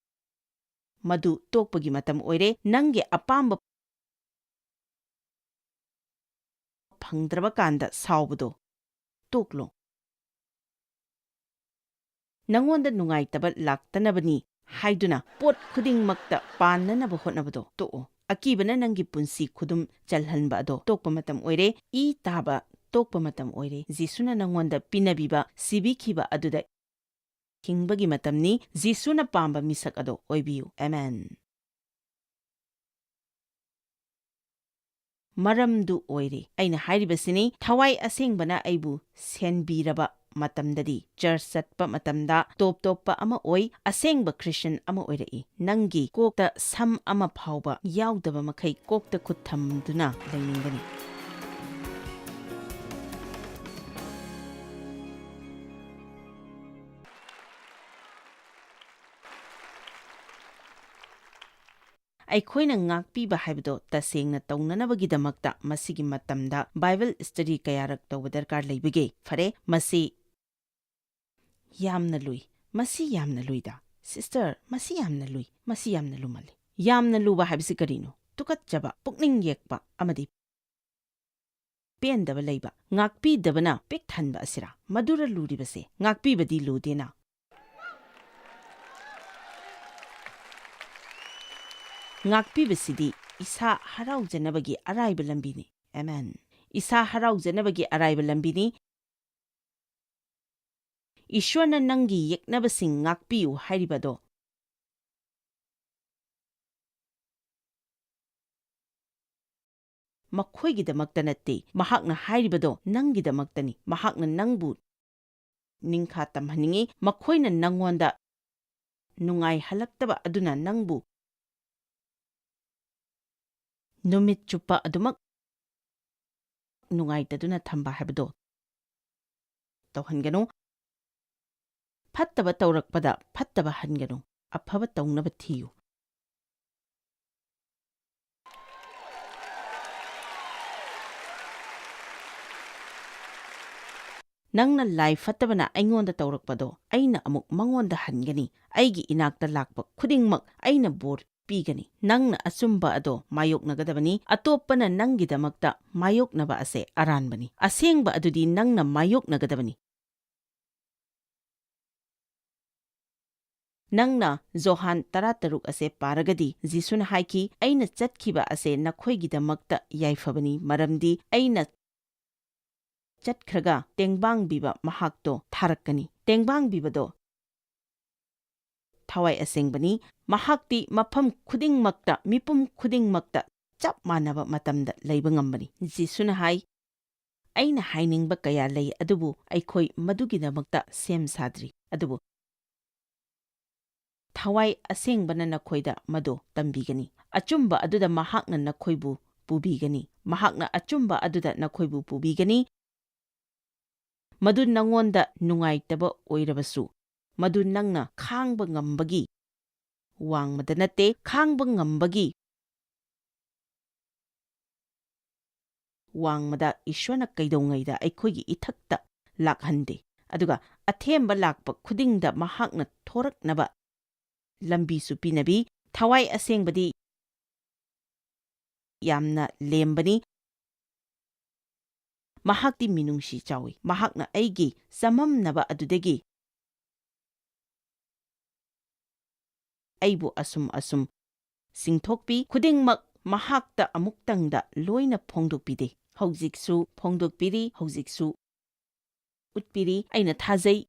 ꯃꯗꯨ ꯇꯣꯛꯄꯒꯤ ꯃꯇꯝ ꯑꯣꯏꯔꯦ꯫ ꯅꯪꯒꯤ ꯑꯄꯥꯝꯕ ꯐꯪꯗ꯭ꯔꯕ ꯀꯥꯟꯗ ꯁꯥꯎꯕꯗꯣ ꯇꯣꯛꯂꯣ꯫ ꯅꯉꯣꯟꯗ ꯅꯨꯡꯉꯥꯏꯇꯕ ꯂꯥꯛꯇꯅꯕꯅꯤ ꯍꯥꯏꯗꯨꯅ ꯄꯣꯠ ꯈꯨꯗꯤꯡꯃꯛꯇ ꯄꯥꯟꯅꯅꯕ ꯍꯣꯠꯅꯕꯗꯣ ꯇꯣꯛꯑꯣ꯫ ꯑꯀꯤꯕꯅ ꯅꯪꯒꯤ ꯄꯨꯟꯁꯤ ꯈꯨꯗꯨꯝ ꯆꯜꯍꯟꯕ ꯑꯗꯣ ꯇꯣꯛꯄ ꯃꯇꯝ ꯑꯣꯏꯔꯦ꯫ ꯏ ꯇꯥꯕ ꯇꯣꯛꯄ ꯃꯇꯝ ꯑꯣꯏꯔꯦ꯫ ꯖꯤꯁꯨꯅ ꯅꯪꯉꯣꯟꯗ ꯄꯤꯅꯕꯤꯕ, ꯁꯤꯕꯤꯈꯤꯕ ꯑꯗꯨꯗ ꯍꯤꯡꯕꯒꯤ ꯃꯇꯝꯅꯤ꯫ ꯖꯤꯁꯨꯅ ꯄꯥꯝꯕ ꯃꯤꯁꯛ ꯑꯗꯣ ꯑꯣꯏꯕꯤꯌꯨ꯫ ꯑꯃꯦꯟ꯫ ꯃꯔꯝꯗꯨ ꯑꯣꯏꯔꯦ꯫ ꯑꯩꯅ ꯍꯥꯏꯔꯤꯕꯁꯤꯅꯤ, ꯊꯋꯥꯏ ꯑꯁꯦꯡꯕꯅ ꯑꯩꯕꯨ ꯁꯦꯟꯕꯤꯔꯕ ꯃꯇꯝꯗꯗꯤ, ꯆꯔꯆ ꯆꯠꯄ ꯃꯇꯝꯗ ꯇꯣꯞ ꯇꯣꯞꯄ ꯑꯃ ꯑꯣꯏ, ꯑꯁꯦꯡꯕ ꯈ꯭ꯔꯤꯁꯇꯤꯌꯥꯟ ꯑꯃ ꯑꯣꯏꯔꯛꯏ꯫ ꯅꯪꯒꯤ ꯀꯣꯛꯇ ꯁꯝ ꯑꯃ ꯐꯥꯎꯕ ꯌꯥꯎꯗꯕ ꯃꯈꯩ ꯀꯣꯛꯇ ꯈꯨꯠ ꯊꯝꯗꯨꯅ ꯂꯩꯅꯤꯡꯒꯅꯤ꯫ ꯑꯩꯈꯣꯏꯅ ꯉꯥꯛꯄꯤꯕ ꯍꯥꯏꯕꯗꯣ ꯇꯁꯦꯡꯅ ꯇꯧꯅꯅꯕꯒꯤꯗꯃꯛꯇ ꯃꯁꯤꯒꯤ ꯃꯇꯝꯗ ꯕꯥꯏꯕꯜ ꯁ꯭ꯇꯗꯤ ꯀꯌꯥꯔꯛ ꯇꯧꯕ ꯗꯔꯀꯥꯔ ꯂꯩꯕꯒꯦ? ꯐꯔꯦ, ꯃꯁꯤ ꯌꯥꯝꯅ ꯂꯨꯏ꯫ ꯃꯁꯤ ꯌꯥꯝꯅ ꯂꯨꯏꯗ꯫ ꯁꯤꯁꯇꯔ, ꯃꯁꯤ ꯌꯥꯝꯅ ꯂꯨꯏ꯫ ꯃꯁꯤ ꯌꯥꯝꯅ ꯂꯨꯃꯜꯂꯤ꯫ ꯌꯥꯝꯅ ꯂꯨꯕ ꯍꯥꯏꯕꯁꯤ ꯀꯔꯤꯅꯣ? ꯇꯨꯀꯠꯆꯕ, ꯄꯨꯛꯅꯤꯡ ꯌꯦꯛꯄ, ꯑꯃꯗꯤ ꯄꯦꯟꯗꯕ ꯂꯩꯕ, ꯉꯥꯛꯄꯤꯗꯕꯅ ꯄꯤꯛ ꯊꯟꯕ ꯑꯁꯤꯔꯥ? ꯃꯗꯨꯔ ꯂꯨꯔꯤꯕꯁꯦ? ꯉꯥꯛꯄꯤꯕꯗꯤ ꯂꯨꯗꯦꯅ꯫ ꯉꯥꯛꯄꯤꯕꯁꯤꯗꯤ ꯏꯁꯥ ꯍꯔꯥꯎꯖꯅꯕꯒꯤ ꯑꯔꯥꯏꯕ ꯂꯝꯕꯤꯅꯤ꯫ ꯑꯦꯃꯦꯟ꯫ ꯏꯁꯥ ꯍꯔꯥꯎꯖꯅꯕꯒꯤ ꯑꯔꯥꯏꯕ ꯂꯝꯕꯤꯅꯤ꯫ ꯏꯁ꯭ꯋꯔꯅ ꯅꯪꯒꯤ ꯌꯦꯛꯅꯕꯁꯤꯡ ꯉꯥꯛꯄꯤꯌꯨ ꯍꯥꯏꯔꯤꯕꯗꯣ ꯃꯈꯣꯏꯒꯤꯗꯃꯛꯇ ꯅꯠꯇꯦ꯫ ꯃꯍꯥꯛꯅ ꯍꯥꯏꯔꯤꯕꯗꯣ ꯅꯪꯒꯤꯗꯃꯛꯇꯅꯤ꯫ ꯃꯍꯥꯛꯅ ꯅꯪꯕꯨ ꯅꯤꯡꯈꯥ ꯇꯝꯍꯟꯅꯤꯡꯏ꯫ ꯃꯈꯣꯏꯅ ꯅꯪꯉꯣꯟꯗ ꯅꯨꯡꯉꯥꯏꯍꯜꯂꯛꯇꯕ ꯑꯗꯨꯅ ꯅꯪꯕꯨ ꯅꯨꯃꯤꯠ ꯆꯨꯞꯄ ꯑꯗꯨꯃꯛ ꯅꯨꯡꯉꯥꯏꯇꯗꯨꯅ ꯊꯝꯕ ꯍꯥꯏꯕꯗꯣ ꯇꯧꯍꯟꯒꯅꯨ꯫ ꯐꯠꯇꯕ ꯇꯧꯔꯛꯄꯗ ꯐꯠꯇꯕ ꯍꯟꯒꯅꯨ, ꯑꯐꯕ ꯇꯧꯅꯕ ꯊꯤꯌꯨ꯫ ꯅꯪꯅ ꯂꯥꯏ ꯐꯠꯇꯕꯅ ꯑꯩꯉꯣꯟꯗ ꯇꯧꯔꯛꯄꯗꯣ ꯑꯩꯅ ꯑꯃꯨꯛ ꯃꯉꯣꯟꯗ ꯍꯟꯒꯅꯤ꯫ ꯑꯩꯒꯤ ꯏꯅꯥꯛꯇ ꯂꯥꯛꯄ ꯈꯨꯗꯤꯡꯃꯛ ꯑꯩꯅ ꯕꯣꯔ ꯄꯤꯒꯅꯤ꯫ ꯅꯪꯅ ꯑꯆꯨꯝꯕ ꯑꯗꯣ ꯃꯥꯌꯣꯛꯅꯒꯗꯕꯅꯤ꯫ ꯑꯇꯣꯞꯄꯅ ꯅꯪꯒꯤꯗꯃꯛꯇ ꯃꯥꯌꯣꯛꯅꯕ ꯑꯁꯦ ꯑꯔꯥꯟꯕꯅꯤ꯫ ꯑꯁꯦꯡꯕ ꯑꯗꯨꯗꯤ ꯅꯪꯅ ꯃꯥꯌꯣꯛꯅꯒꯗꯕꯅꯤ꯫ ꯅꯪꯅ ꯖꯣꯍꯥꯟ ꯇꯔꯥꯇꯔꯨꯛ ꯑꯁꯦ ꯄꯥꯔꯒꯗꯤ, ꯖꯤꯁꯨꯅ ꯍꯥꯏꯈꯤ, "ꯑꯩꯅ ꯆꯠꯈꯤꯕ ꯑꯁꯦ ꯅꯈꯣꯏꯒꯤꯗꯃꯛꯇ ꯌꯥꯏꯐꯕꯅꯤ, ꯃꯔꯝꯗꯤ ꯑꯩꯅ ꯆꯠꯈ꯭ꯔꯒ ꯇꯦꯡꯕꯥꯡꯕꯤꯕ ꯃꯍꯥꯛꯇꯣ ꯊꯥꯔꯛꯀꯅꯤ꯫" ꯇꯦꯡꯕꯥꯡꯕꯤꯕꯗꯣ ꯊꯋꯥꯏ ꯑꯁꯦꯡꯕꯅꯤ꯫ ꯃꯍꯥꯛꯇꯤ ꯃꯐꯝ ꯈꯨꯗꯤꯡꯃꯛꯇ, ꯃꯤꯄꯨꯝ ꯈꯨꯗꯤꯡꯃꯛꯇ ꯆꯞ ꯃꯥꯟꯅꯕ ꯃꯇꯝꯗ ꯂꯩꯕ ꯉꯝꯕꯅꯤ꯫ ꯖꯤꯁꯨꯅ ꯍꯥꯏ, "ꯑꯩꯅ ꯍꯥꯏꯅꯤꯡꯕ ꯀꯌꯥ ꯂꯩ, ꯑꯗꯨꯕꯨ ꯑꯩꯈꯣꯏ ꯃꯗꯨꯒꯤꯗꯃꯛꯇ ꯁꯦꯝ ꯁꯥꯗ꯭ꯔꯤ꯫ ꯑꯗꯨꯕꯨ ꯊꯋꯥꯏ ꯑꯁꯦꯡꯕꯅ ꯅꯈꯣꯏꯗ ꯃꯗꯨ ꯇꯝꯕꯤꯒꯅꯤ꯫ ꯑꯆꯨꯝꯕ ꯑꯗꯨꯗ ꯃꯍꯥꯛꯅ ꯅꯈꯣꯏꯕꯨ ꯄꯨꯕꯤꯒꯅꯤ꯫ ꯃꯍꯥꯛꯅ ꯑꯆꯨꯝꯕ ꯑꯗꯨꯗ ꯅꯈꯣꯏꯕꯨ ꯄꯨꯕꯤꯒꯅꯤ꯫ ꯃꯗꯨ ꯅꯉꯣꯟꯗ ꯅꯨꯡꯉꯥꯏꯇꯕ ꯑꯣꯏꯔꯕꯁꯨ, ꯃꯗꯨ ꯅꯪꯅ ꯈꯥꯡꯕ ꯉꯝꯕꯒꯤ ꯋꯥꯡꯃꯗ ꯅꯠꯇꯦ, ꯈꯥꯡꯕ ꯉꯝꯕꯒꯤ ꯋꯥꯡꯃꯗ ꯏꯁ꯭ꯋꯔꯅ ꯀꯩꯗꯧꯉꯩꯗ ꯑꯩꯈꯣꯏꯒꯤ ꯏꯊꯛꯇ ꯂꯥꯛꯍꯟꯗꯦ꯫ ꯑꯗꯨꯒ ꯑꯊꯦꯝꯕ ꯂꯥꯛꯄ ꯈꯨꯗꯤꯡꯗ ꯃꯍꯥꯛꯅ ꯊꯣꯔꯛꯅꯕ ꯂꯝꯕꯤꯁꯨ ꯄꯤꯅꯕꯤ꯫ ꯊꯋꯥꯏ ꯑꯁꯦꯡꯕꯗꯤ ꯌꯥꯝꯅ ꯂꯦꯝꯕꯅꯤ꯫ ꯃꯍꯥꯛꯇꯤ ꯃꯤꯅꯨꯡꯁꯤ ꯆꯥꯎꯏ꯫ ꯃꯍꯥꯛꯅ ꯑꯩꯒꯤ ꯆꯃꯝꯅꯕ ꯑꯗꯨꯗꯒꯤ ꯑꯩꯕꯨ ꯑꯁꯨꯝ ꯑꯁꯨꯝ ꯁꯤꯡꯊꯣꯛꯄꯤ, ꯈꯨꯗꯤꯡꯃꯛ ꯃꯍꯥꯛꯇ ꯑꯃꯨꯛꯇꯪꯗ ꯂꯣꯏꯅ ꯐꯣꯡꯗꯣꯛꯄꯤꯗꯦ꯫ ꯍꯧꯖꯤꯛꯁꯨ ꯐꯣꯡꯗꯣꯛꯄꯤꯔꯤ, ꯍꯧꯖꯤꯛꯁꯨ ꯎꯠꯄꯤꯔꯤ꯫ ꯑꯩꯅ ꯊꯥꯖꯩ,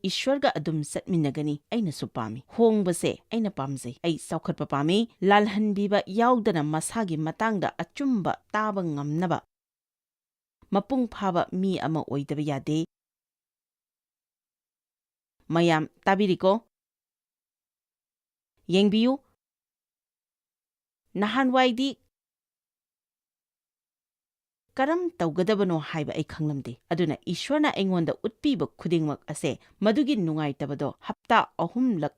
ꯏꯁ꯭ꯋꯔꯒ ꯑꯗꯨꯝ ꯆꯠꯃꯤꯟꯅꯒꯅꯤ꯫ ꯑꯩꯅꯁꯨ ꯄꯥꯝꯃꯤ꯫ ꯍꯣꯡꯕꯁꯦ ꯑꯩꯅ ꯄꯥꯝꯖꯩ꯫ ꯑꯩ ꯆꯥꯎꯈꯠꯄ ꯄꯥꯝꯃꯤ꯫ ꯂꯥꯜꯍꯟꯕꯤꯕ ꯌꯥꯎꯗꯅ ꯃꯁꯥꯒꯤ ꯃꯇꯥꯡꯗ ꯑꯆꯨꯝꯕ ꯇꯥꯕ ꯉꯝꯅꯕ ꯃꯄꯨꯡ ꯐꯥꯕ ꯃꯤ ꯑꯃ ꯑꯣꯏꯗꯕ ꯌꯥꯗꯦ꯫ ꯃꯌꯥꯝ ꯇꯥꯕꯤꯔꯤꯀꯣ? ꯌꯦꯡꯕꯤꯌꯨ, ꯅꯍꯥꯟꯋꯥꯏꯗꯤ ꯀꯔꯝ ꯇꯧꯒꯗꯕꯅꯣ ꯍꯥꯏꯕ ꯑꯩ ꯈꯪꯂꯝꯗꯦ꯫ ꯑꯗꯨꯅ ꯏꯁ꯭ꯋꯔꯅ ꯑꯩꯉꯣꯟꯗ ꯎꯠꯄꯤꯕ ꯈꯨꯗꯤꯡꯃꯛ ꯑꯁꯦ, ꯃꯗꯨꯒꯤ ꯅꯨꯡꯉꯥꯏꯇꯕꯗꯣ ꯍꯞꯇꯥ ꯑꯍꯨꯝꯂꯛ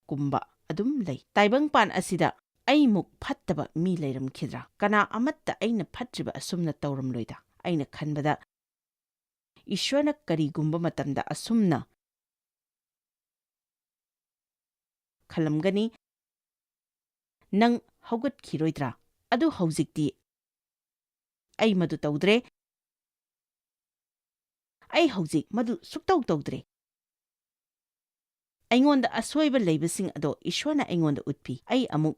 ꯀꯨꯝꯕ ꯑꯗꯨꯝ ꯂꯩ꯫ ꯇꯥꯏꯕꯪꯄꯥꯟ ꯑꯁꯤꯗ ꯑꯩꯃꯨꯛ ꯐꯠꯇꯕ ꯃꯤ ꯂꯩꯔꯝꯈꯤꯗ꯭ꯔꯥ? ꯀꯅꯥ ꯑꯃꯠꯇ ꯑꯩꯅ ꯐꯠꯇ꯭ꯔꯤꯕ ꯑꯁꯨꯝꯅ ꯇꯧꯔꯝꯂꯣꯏꯗ꯫ ꯑꯩꯅ ꯈꯟꯕꯗ, ꯏꯁ꯭ꯋꯔꯅ ꯀꯔꯤꯒꯨꯝꯕ ꯃꯇꯝꯗ ꯑꯁꯨꯝꯅ ꯈꯜꯂꯝꯒꯅꯤ, "ꯅꯪ ꯍꯧꯒꯠꯈꯤꯔꯣꯏꯗ꯭ꯔꯥ?" ꯑꯗꯨ ꯍꯧꯖꯤꯛꯇꯤ ꯑꯩ ꯃꯗꯨ ꯇꯧꯗ꯭ꯔꯦ꯫ ꯑꯩ ꯍꯧꯖꯤꯛ ꯃꯗꯨ ꯁꯨꯛꯇꯧ ꯇꯧꯗ꯭ꯔꯦ꯫ ꯑꯩꯉꯣꯟꯗ ꯑꯁꯣꯏꯕ ꯂꯩꯕꯁꯤꯡ ꯑꯗꯣ ꯏꯁ꯭ꯋꯔꯅ ꯑꯩꯉꯣꯟꯗ ꯎꯠꯄꯤ꯫ ꯑꯩ ꯑꯃꯨꯛ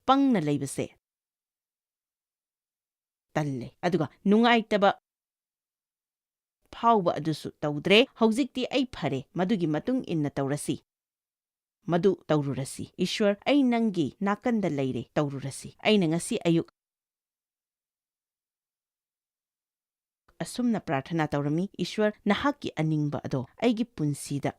ꯄꯪꯅ ꯂꯩꯕꯁꯦ ꯇꯜꯂꯦ꯫ ꯑꯗꯨꯒ ꯅꯨꯡꯉꯥꯏꯇꯕ ꯐꯥꯎꯕ ꯑꯗꯨꯁꯨ ꯇꯧꯗ꯭ꯔꯦ꯫ ꯍꯧꯖꯤꯛꯇꯤ ꯑꯩ ꯐꯔꯦ꯫ ꯃꯗꯨꯒꯤ ꯃꯇꯨꯡ ꯏꯟꯅ ꯇꯧꯔꯁꯤ꯫ ꯃꯗꯨ ꯇꯧꯔꯨꯔꯁꯤ꯫ ꯏꯁ꯭ꯋꯔ, ꯑꯩ ꯅꯪꯒꯤ ꯅꯥꯀꯟꯗ ꯂꯩꯔꯦ꯫ ꯇꯧꯔꯨꯔꯁꯤ꯫ ꯑꯩꯅ ꯉꯁꯤ ꯑꯌꯨꯛ ꯑꯁꯨꯝꯅ ꯄ꯭ꯔꯥꯔꯊꯅꯥ ꯇꯧꯔꯝꯃꯤ, "ꯏꯁ꯭ꯋꯔ, ꯅꯍꯥꯛꯀꯤ ꯑꯅꯤꯡꯕ ꯑꯗꯣ ꯑꯩꯒꯤ ꯄꯨꯟꯁꯤꯗ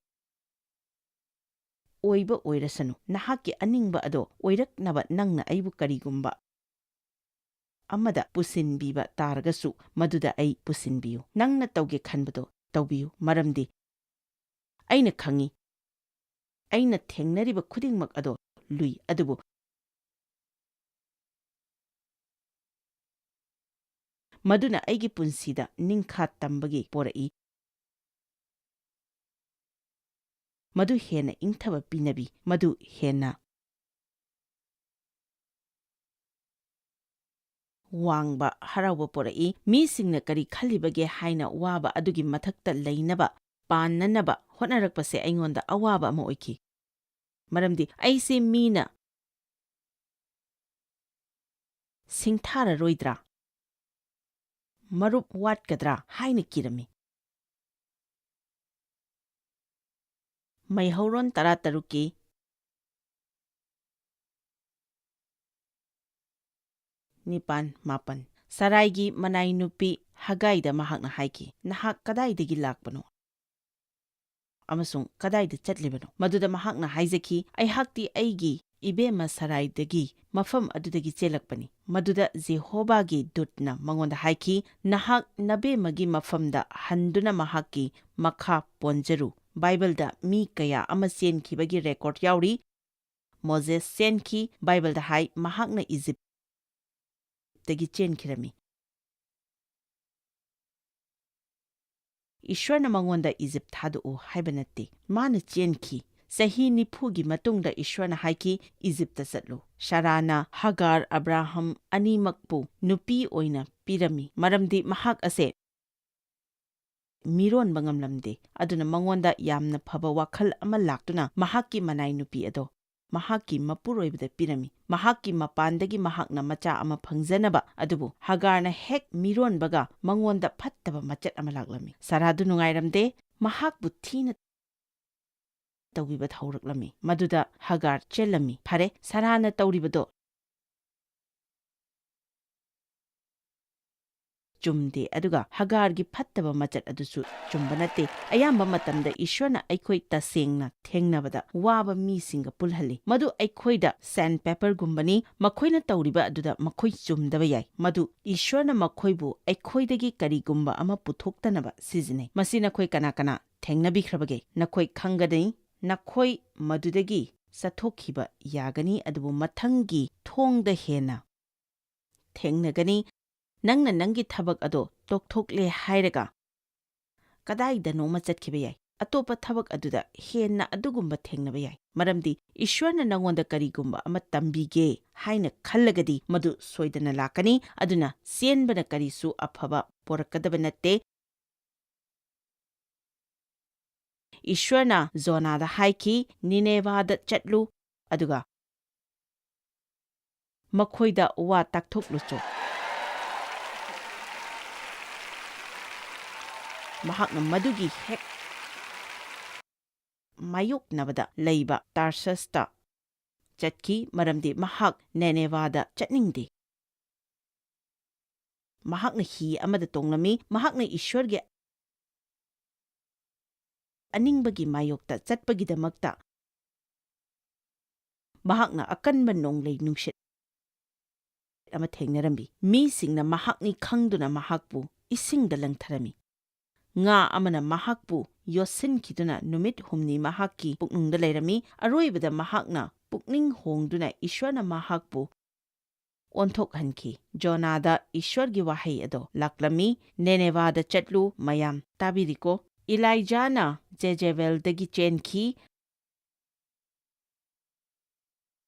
ꯑꯣꯏꯕ ꯑꯣꯏꯔꯁꯅꯨ꯫ ꯅꯍꯥꯛꯀꯤ ꯑꯅꯤꯡꯕ ꯑꯗꯣ ꯑꯣꯏꯔꯛꯅꯕ ꯅꯪꯅ ꯑꯩꯕꯨ ꯀꯔꯤꯒꯨꯝꯕ ꯑꯃꯗ ꯄꯨꯁꯤꯟꯕꯤꯕ ꯇꯥꯔꯒꯁꯨ, ꯃꯗꯨꯗ ꯑꯩ ꯄꯨꯁꯤꯟꯕꯤꯌꯨ꯫ ꯅꯪꯅ ꯇꯧꯒꯦ ꯈꯟꯕꯗꯣ ꯇꯧꯕꯤꯌꯨ, ꯃꯔꯝꯗꯤ ꯑꯩꯅ ꯈꯪꯏ, ꯑꯩꯅ ꯊꯦꯡꯅꯔꯤꯕ ꯈꯨꯗꯤꯡꯃꯛ ꯑꯗꯣ ꯂꯨꯏ, ꯑꯗꯨꯕꯨ ꯃꯗꯨꯅ ꯑꯩꯒꯤ ꯄꯨꯟꯁꯤꯗ ꯅꯤꯡꯈꯥ ꯇꯝꯕꯒꯤ ꯄꯣꯔꯛꯏ꯫ ꯃꯗꯨ ꯍꯦꯟꯅ ꯏꯪꯊꯕ ꯄꯤꯅꯕꯤ, ꯃꯗꯨ ꯍꯦꯟꯅ ꯋꯥꯡꯕ ꯍꯔꯥꯎꯕ ꯄꯣꯔꯛꯏ꯫ ꯃꯤꯁꯤꯡꯅ ꯀꯔꯤ ꯈꯜꯂꯤꯕꯒꯦ ꯍꯥꯏꯅ ꯋꯥꯕ ꯑꯗꯨꯒꯤ ꯃꯊꯛꯇ ꯂꯩꯅꯕ, ꯄꯥꯟꯅꯅꯕ ꯍꯣꯠꯅꯔꯛꯄꯁꯦ ꯑꯩꯉꯣꯟꯗ ꯑꯋꯥꯕ ꯑꯃ ꯑꯣꯏꯈꯤ꯫ ꯃꯔꯝꯗꯤ ꯑꯩꯁꯦ ꯃꯤꯅ ꯁꯤꯡꯊꯥꯔꯔꯣꯏꯗ꯭ꯔꯥ, ꯃꯔꯨꯞ ꯋꯥꯠꯀꯗ꯭ꯔꯥ ꯍꯥꯏꯅ ꯀꯤꯔꯝꯃꯤ꯫ ꯃꯩꯍꯧꯔꯣꯟ ꯇꯔꯥꯇꯔꯨꯛꯀꯤ ꯅꯤꯄꯥꯟ, ꯃꯥꯄꯟ꯫ ꯁꯔꯥꯏꯒꯤ ꯃꯅꯥꯏ ꯅꯨꯄꯤ ꯍꯒꯥꯏꯗ ꯃꯍꯥꯛꯅ ꯍꯥꯏꯈꯤ, "ꯅꯍꯥꯛ ꯀꯗꯥꯏꯗꯒꯤ ꯂꯥꯛꯄꯅꯣ ꯑꯃꯁꯨꯡ ꯀꯗꯥꯏꯗ ꯆꯠꯂꯤꯕꯅꯣ?" ꯃꯗꯨꯗ ꯃꯍꯥꯛꯅ ꯍꯥꯏꯖꯈꯤ, "ꯑꯩꯍꯥꯛꯇꯤ ꯑꯩꯒꯤ ꯏꯕꯦꯝꯃ ꯁꯔꯥꯏꯗꯒꯤ ꯃꯐꯝ ꯑꯗꯨꯗꯒꯤ ꯆꯦꯜꯂꯛꯄꯅꯤ꯫" ꯃꯗꯨꯗ ꯖꯦꯍꯣꯕꯥꯒꯤ ꯗꯨꯠꯅ ꯃꯉꯣꯟꯗ ꯍꯥꯏꯈꯤ, "ꯅꯍꯥꯛ ꯅꯕꯦꯝꯃꯒꯤ ꯃꯐꯝꯗ ꯍꯟꯗꯨꯅ ꯃꯍꯥꯛꯀꯤ ꯃꯈꯥ ꯄꯣꯟꯖꯔꯨ꯫" ꯕꯥꯏꯕꯜꯗ ꯃꯤ ꯀꯌꯥ ꯑꯃ ꯆꯦꯟꯈꯤꯕꯒꯤ ꯔꯦꯀꯣꯔꯗ ꯌꯥꯎꯔꯤ꯫ ꯃꯣꯖꯦꯁ ꯆꯦꯟꯈꯤ꯫ ꯕꯥꯏꯕꯜꯗ ꯍꯥꯏ, ꯃꯍꯥꯛꯅ ꯏꯖꯤꯞꯇꯒꯤ ꯆꯦꯟꯈꯤꯔꯝꯃꯤ꯫ ꯏꯁ꯭ꯋꯔꯅ ꯃꯉꯣꯟꯗ ꯏꯖꯤꯞ ꯊꯥꯗꯣꯛꯎ ꯍꯥꯏꯕ ꯅꯠꯇꯦ꯫ ꯃꯥꯅ ꯆꯦꯟꯈꯤ꯫ ꯆꯍꯤ ꯅꯤꯐꯨꯒꯤ ꯃꯇꯨꯡꯗ ꯏꯁ꯭ꯋꯔꯅ ꯍꯥꯏꯈꯤ, "ꯏꯖꯤꯞꯇ ꯆꯠꯂꯨ꯫" ꯁꯥꯔꯥꯅ ꯍꯥꯒꯥꯔ, ꯑꯕ꯭ꯔꯥꯍꯝ ꯑꯅꯤꯃꯛꯄꯨ ꯅꯨꯄꯤ ꯑꯣꯏꯅ ꯄꯤꯔꯝꯃꯤ, ꯃꯔꯝꯗꯤ ꯃꯍꯥꯛ ꯑꯁꯦ ꯃꯤꯔꯣꯟꯕ ꯉꯝꯂꯝꯗꯦ꯫ ꯑꯗꯨꯅ ꯃꯉꯣꯟꯗ ꯌꯥꯝꯅ ꯐꯕ ꯋꯥꯈꯜ ꯑꯃ ꯂꯥꯛꯇꯨꯅ ꯃꯍꯥꯛꯀꯤ ꯃꯅꯥꯏ ꯅꯨꯄꯤ ꯑꯗꯣ ꯃꯍꯥꯛꯀꯤ ꯃꯄꯨꯔꯣꯏꯕꯗ ꯄꯤꯔꯝꯃꯤ꯫ ꯃꯍꯥꯛꯀꯤ ꯃꯄꯥꯟꯗꯒꯤ ꯃꯍꯥꯛꯅ ꯃꯆꯥ ꯑꯃ ꯐꯪꯖꯅꯕ꯫ ꯑꯗꯨꯕꯨ ꯍꯥꯒꯥꯔꯅ ꯍꯦꯛ ꯃꯤꯔꯣꯟꯕꯒ ꯃꯉꯣꯟꯗ ꯐꯠꯇꯕ ꯃꯆꯠ ꯑꯃ ꯂꯥꯛꯂꯝꯃꯤ꯫ ꯁꯥꯔꯥꯗꯨ ꯅꯨꯡꯉꯥꯏꯔꯝꯗꯦ꯫ ꯃꯍꯥꯛꯄꯨ ꯊꯤꯅ ꯇꯧꯕꯤꯕ ꯍꯧꯔꯛꯂꯝꯃꯤ꯫ ꯃꯗꯨꯗ ꯍꯥꯒꯥꯔ ꯆꯦꯜꯂꯝꯃꯤ꯫ ꯐꯔꯦ, ꯁꯥꯔꯥꯅ ꯇꯧꯔꯤꯕꯗꯣ ꯆꯨꯝꯗꯦ, ꯑꯗꯨꯒ ꯍꯥꯒꯥꯔꯒꯤ ꯐꯠꯇꯕ ꯃꯆꯠ ꯑꯗꯨꯁꯨ ꯆꯨꯝꯕ ꯅꯠꯇꯦ꯫ ꯑꯌꯥꯝꯕ ꯃꯇꯝꯗ ꯏꯁꯣꯔꯅ ꯑꯩꯈꯣꯏ ꯇꯁꯦꯡꯅ ꯊꯦꯡꯅꯕꯗ ꯋꯥꯕ ꯃꯤꯁꯤꯡꯒ ꯄꯨꯜꯍꯜꯂꯤ꯫ ꯃꯗꯨ ꯑꯩꯈꯣꯏꯗ sandpaperꯒꯨꯝꯕꯅꯤ꯫ ꯃꯈꯣꯏꯅ ꯇꯧꯔꯤꯕ ꯑꯗꯨꯗ ꯃꯈꯣꯏ ꯆꯨꯝꯗꯕ ꯌꯥꯏ꯫ ꯃꯗꯨ ꯏꯁꯣꯔꯅ ꯃꯈꯣꯏꯕꯨ ꯑꯩꯈꯣꯏꯗꯒꯤ ꯀꯔꯤꯒꯨꯝꯕ ꯑꯃ ꯄꯨꯊꯣꯛꯇꯅꯕ ꯁꯤꯖꯤꯟꯅꯩ꯫ ꯃꯁꯤ ꯅꯈꯣꯏ ꯀꯅꯥ ꯀꯅꯥ ꯊꯦꯡꯅꯕꯤꯈ꯭ꯔꯕꯒꯦ? ꯅꯈꯣꯏ ꯈꯪꯒꯅꯤ, ꯅꯈꯣꯏ ꯃꯗꯨꯗꯒꯤ ꯆꯠꯊꯣꯛꯈꯤꯕ ꯌꯥꯒꯅꯤ, ꯑꯗꯨꯕꯨ ꯃꯊꯪꯒꯤ ꯊꯣꯡꯗ ꯍꯦꯟꯅ ꯊꯦꯡꯅꯒꯅꯤ꯫ ꯅꯪꯅ ꯅꯪꯒꯤ ꯊꯕꯛ ꯑꯗꯣ ꯇꯣꯛꯊꯣꯛꯂꯦ ꯍꯥꯏꯔꯒ ꯀꯗꯥꯏꯗꯅꯣꯃ ꯆꯠꯈꯤꯕ ꯌꯥꯏ꯫ ꯑꯇꯣꯞꯄ ꯊꯕꯛ ꯑꯗꯨꯗ ꯍꯦꯟꯅ ꯑꯗꯨꯒꯨꯝꯕ ꯊꯦꯡꯅꯕ ꯌꯥꯏ꯫ ꯃꯔꯝꯗꯤ ꯏꯁꯣꯔꯅ ꯅꯉꯣꯟꯗ ꯀꯔꯤꯒꯨꯝꯕ ꯑꯃ ꯇꯝꯕꯤꯒꯦ ꯍꯥꯏꯅ ꯈꯜꯂꯒꯗꯤ ꯃꯗꯨ ꯁꯣꯏꯗꯅ ꯂꯥꯛꯀꯅꯤ꯫ ꯑꯗꯨꯅ ꯆꯦꯟꯕꯅ ꯀꯔꯤꯁꯨ ꯑꯐꯕ ꯄꯣꯔꯛꯀꯗꯕ ꯅꯠꯇꯦ꯫ ꯏꯁ꯭ꯋꯔꯅ ꯖꯣꯅꯥꯗ ꯍꯥꯏꯈꯤ, "ꯅꯤꯅꯦꯚꯥꯗ ꯆꯠꯂꯨ, ꯑꯗꯨꯒ ꯃꯈꯣꯏꯗ ꯋꯥ ꯇꯥꯛꯊꯣꯛꯂꯨꯆꯣ"꯫ ꯃꯍꯥꯛꯅ ꯃꯗꯨꯒꯤ ꯍꯦꯛ ꯃꯥꯌꯣꯛꯅꯕꯗ ꯂꯩꯕ ꯇꯥꯔꯁꯁꯇ ꯆꯠꯈꯤ, ꯃꯔꯝꯗꯤ ꯃꯍꯥꯛ ꯅꯤꯅꯦꯚꯥꯗ ꯆꯠꯅꯤꯡꯗꯦ꯫ ꯃꯍꯥꯛꯅ ꯍꯤ ꯑꯃꯗ ꯇꯣꯡꯂꯝꯃꯤ꯫ ꯃꯍꯥꯛꯅ ꯏꯁ꯭ꯋꯔꯒꯤ ꯑꯅꯤꯡꯕꯒꯤ ꯃꯥꯌꯣꯛꯇ ꯆꯠꯄꯒꯤꯗꯃꯛꯇ ꯃꯍꯥꯛꯅ ꯑꯀꯟꯕ ꯅꯣꯡꯂꯩ ꯅꯨꯡꯁꯤꯠ ꯑꯃ ꯊꯦꯡꯅꯔꯝꯃꯤ꯫ ꯃꯤꯁꯤꯡꯅ ꯃꯍꯥꯛꯅꯤ ꯈꯪꯗꯨꯅ ꯃꯍꯥꯛꯄꯨ ꯏꯁꯤꯡꯗ ꯂꯪꯊꯔꯝꯃꯤ꯫ ꯉꯥ ꯑꯃꯅ ꯃꯍꯥꯛꯄꯨ ꯌꯣꯠꯁꯤꯟꯈꯤꯗꯨꯅ ꯅꯨꯃꯤꯠ ꯍꯨꯝꯅꯤ ꯃꯍꯥꯛꯀꯤ ꯄꯨꯛꯅꯨꯡꯗ ꯂꯩꯔꯝꯃꯤ꯫ ꯑꯔꯣꯏꯕꯗ ꯃꯍꯥꯛꯅ ꯄꯨꯛꯅꯤꯡ ꯍꯣꯡꯗꯨꯅ ꯏꯁ꯭ꯋꯔꯅ ꯃꯍꯥꯛꯄꯨ ꯑꯣꯟꯊꯣꯛꯍꯟꯈꯤ꯫ ꯖꯣꯅꯥꯗ ꯏꯁ꯭ꯋꯔꯒꯤ ꯋꯥꯍꯩ ꯑꯗꯣ ꯂꯥꯛꯂꯝꯃꯤ, "ꯅꯤꯅꯦꯚꯥꯗ ꯆꯠꯂꯨ"꯫ ꯃꯌꯥꯝ ꯇꯥꯕꯤꯔꯤꯀꯣ? ꯏꯂꯥꯏꯖꯥꯅ ꯖꯦꯖꯦꯕꯦꯜꯗꯒꯤ ꯆꯦꯟꯈꯤ꯫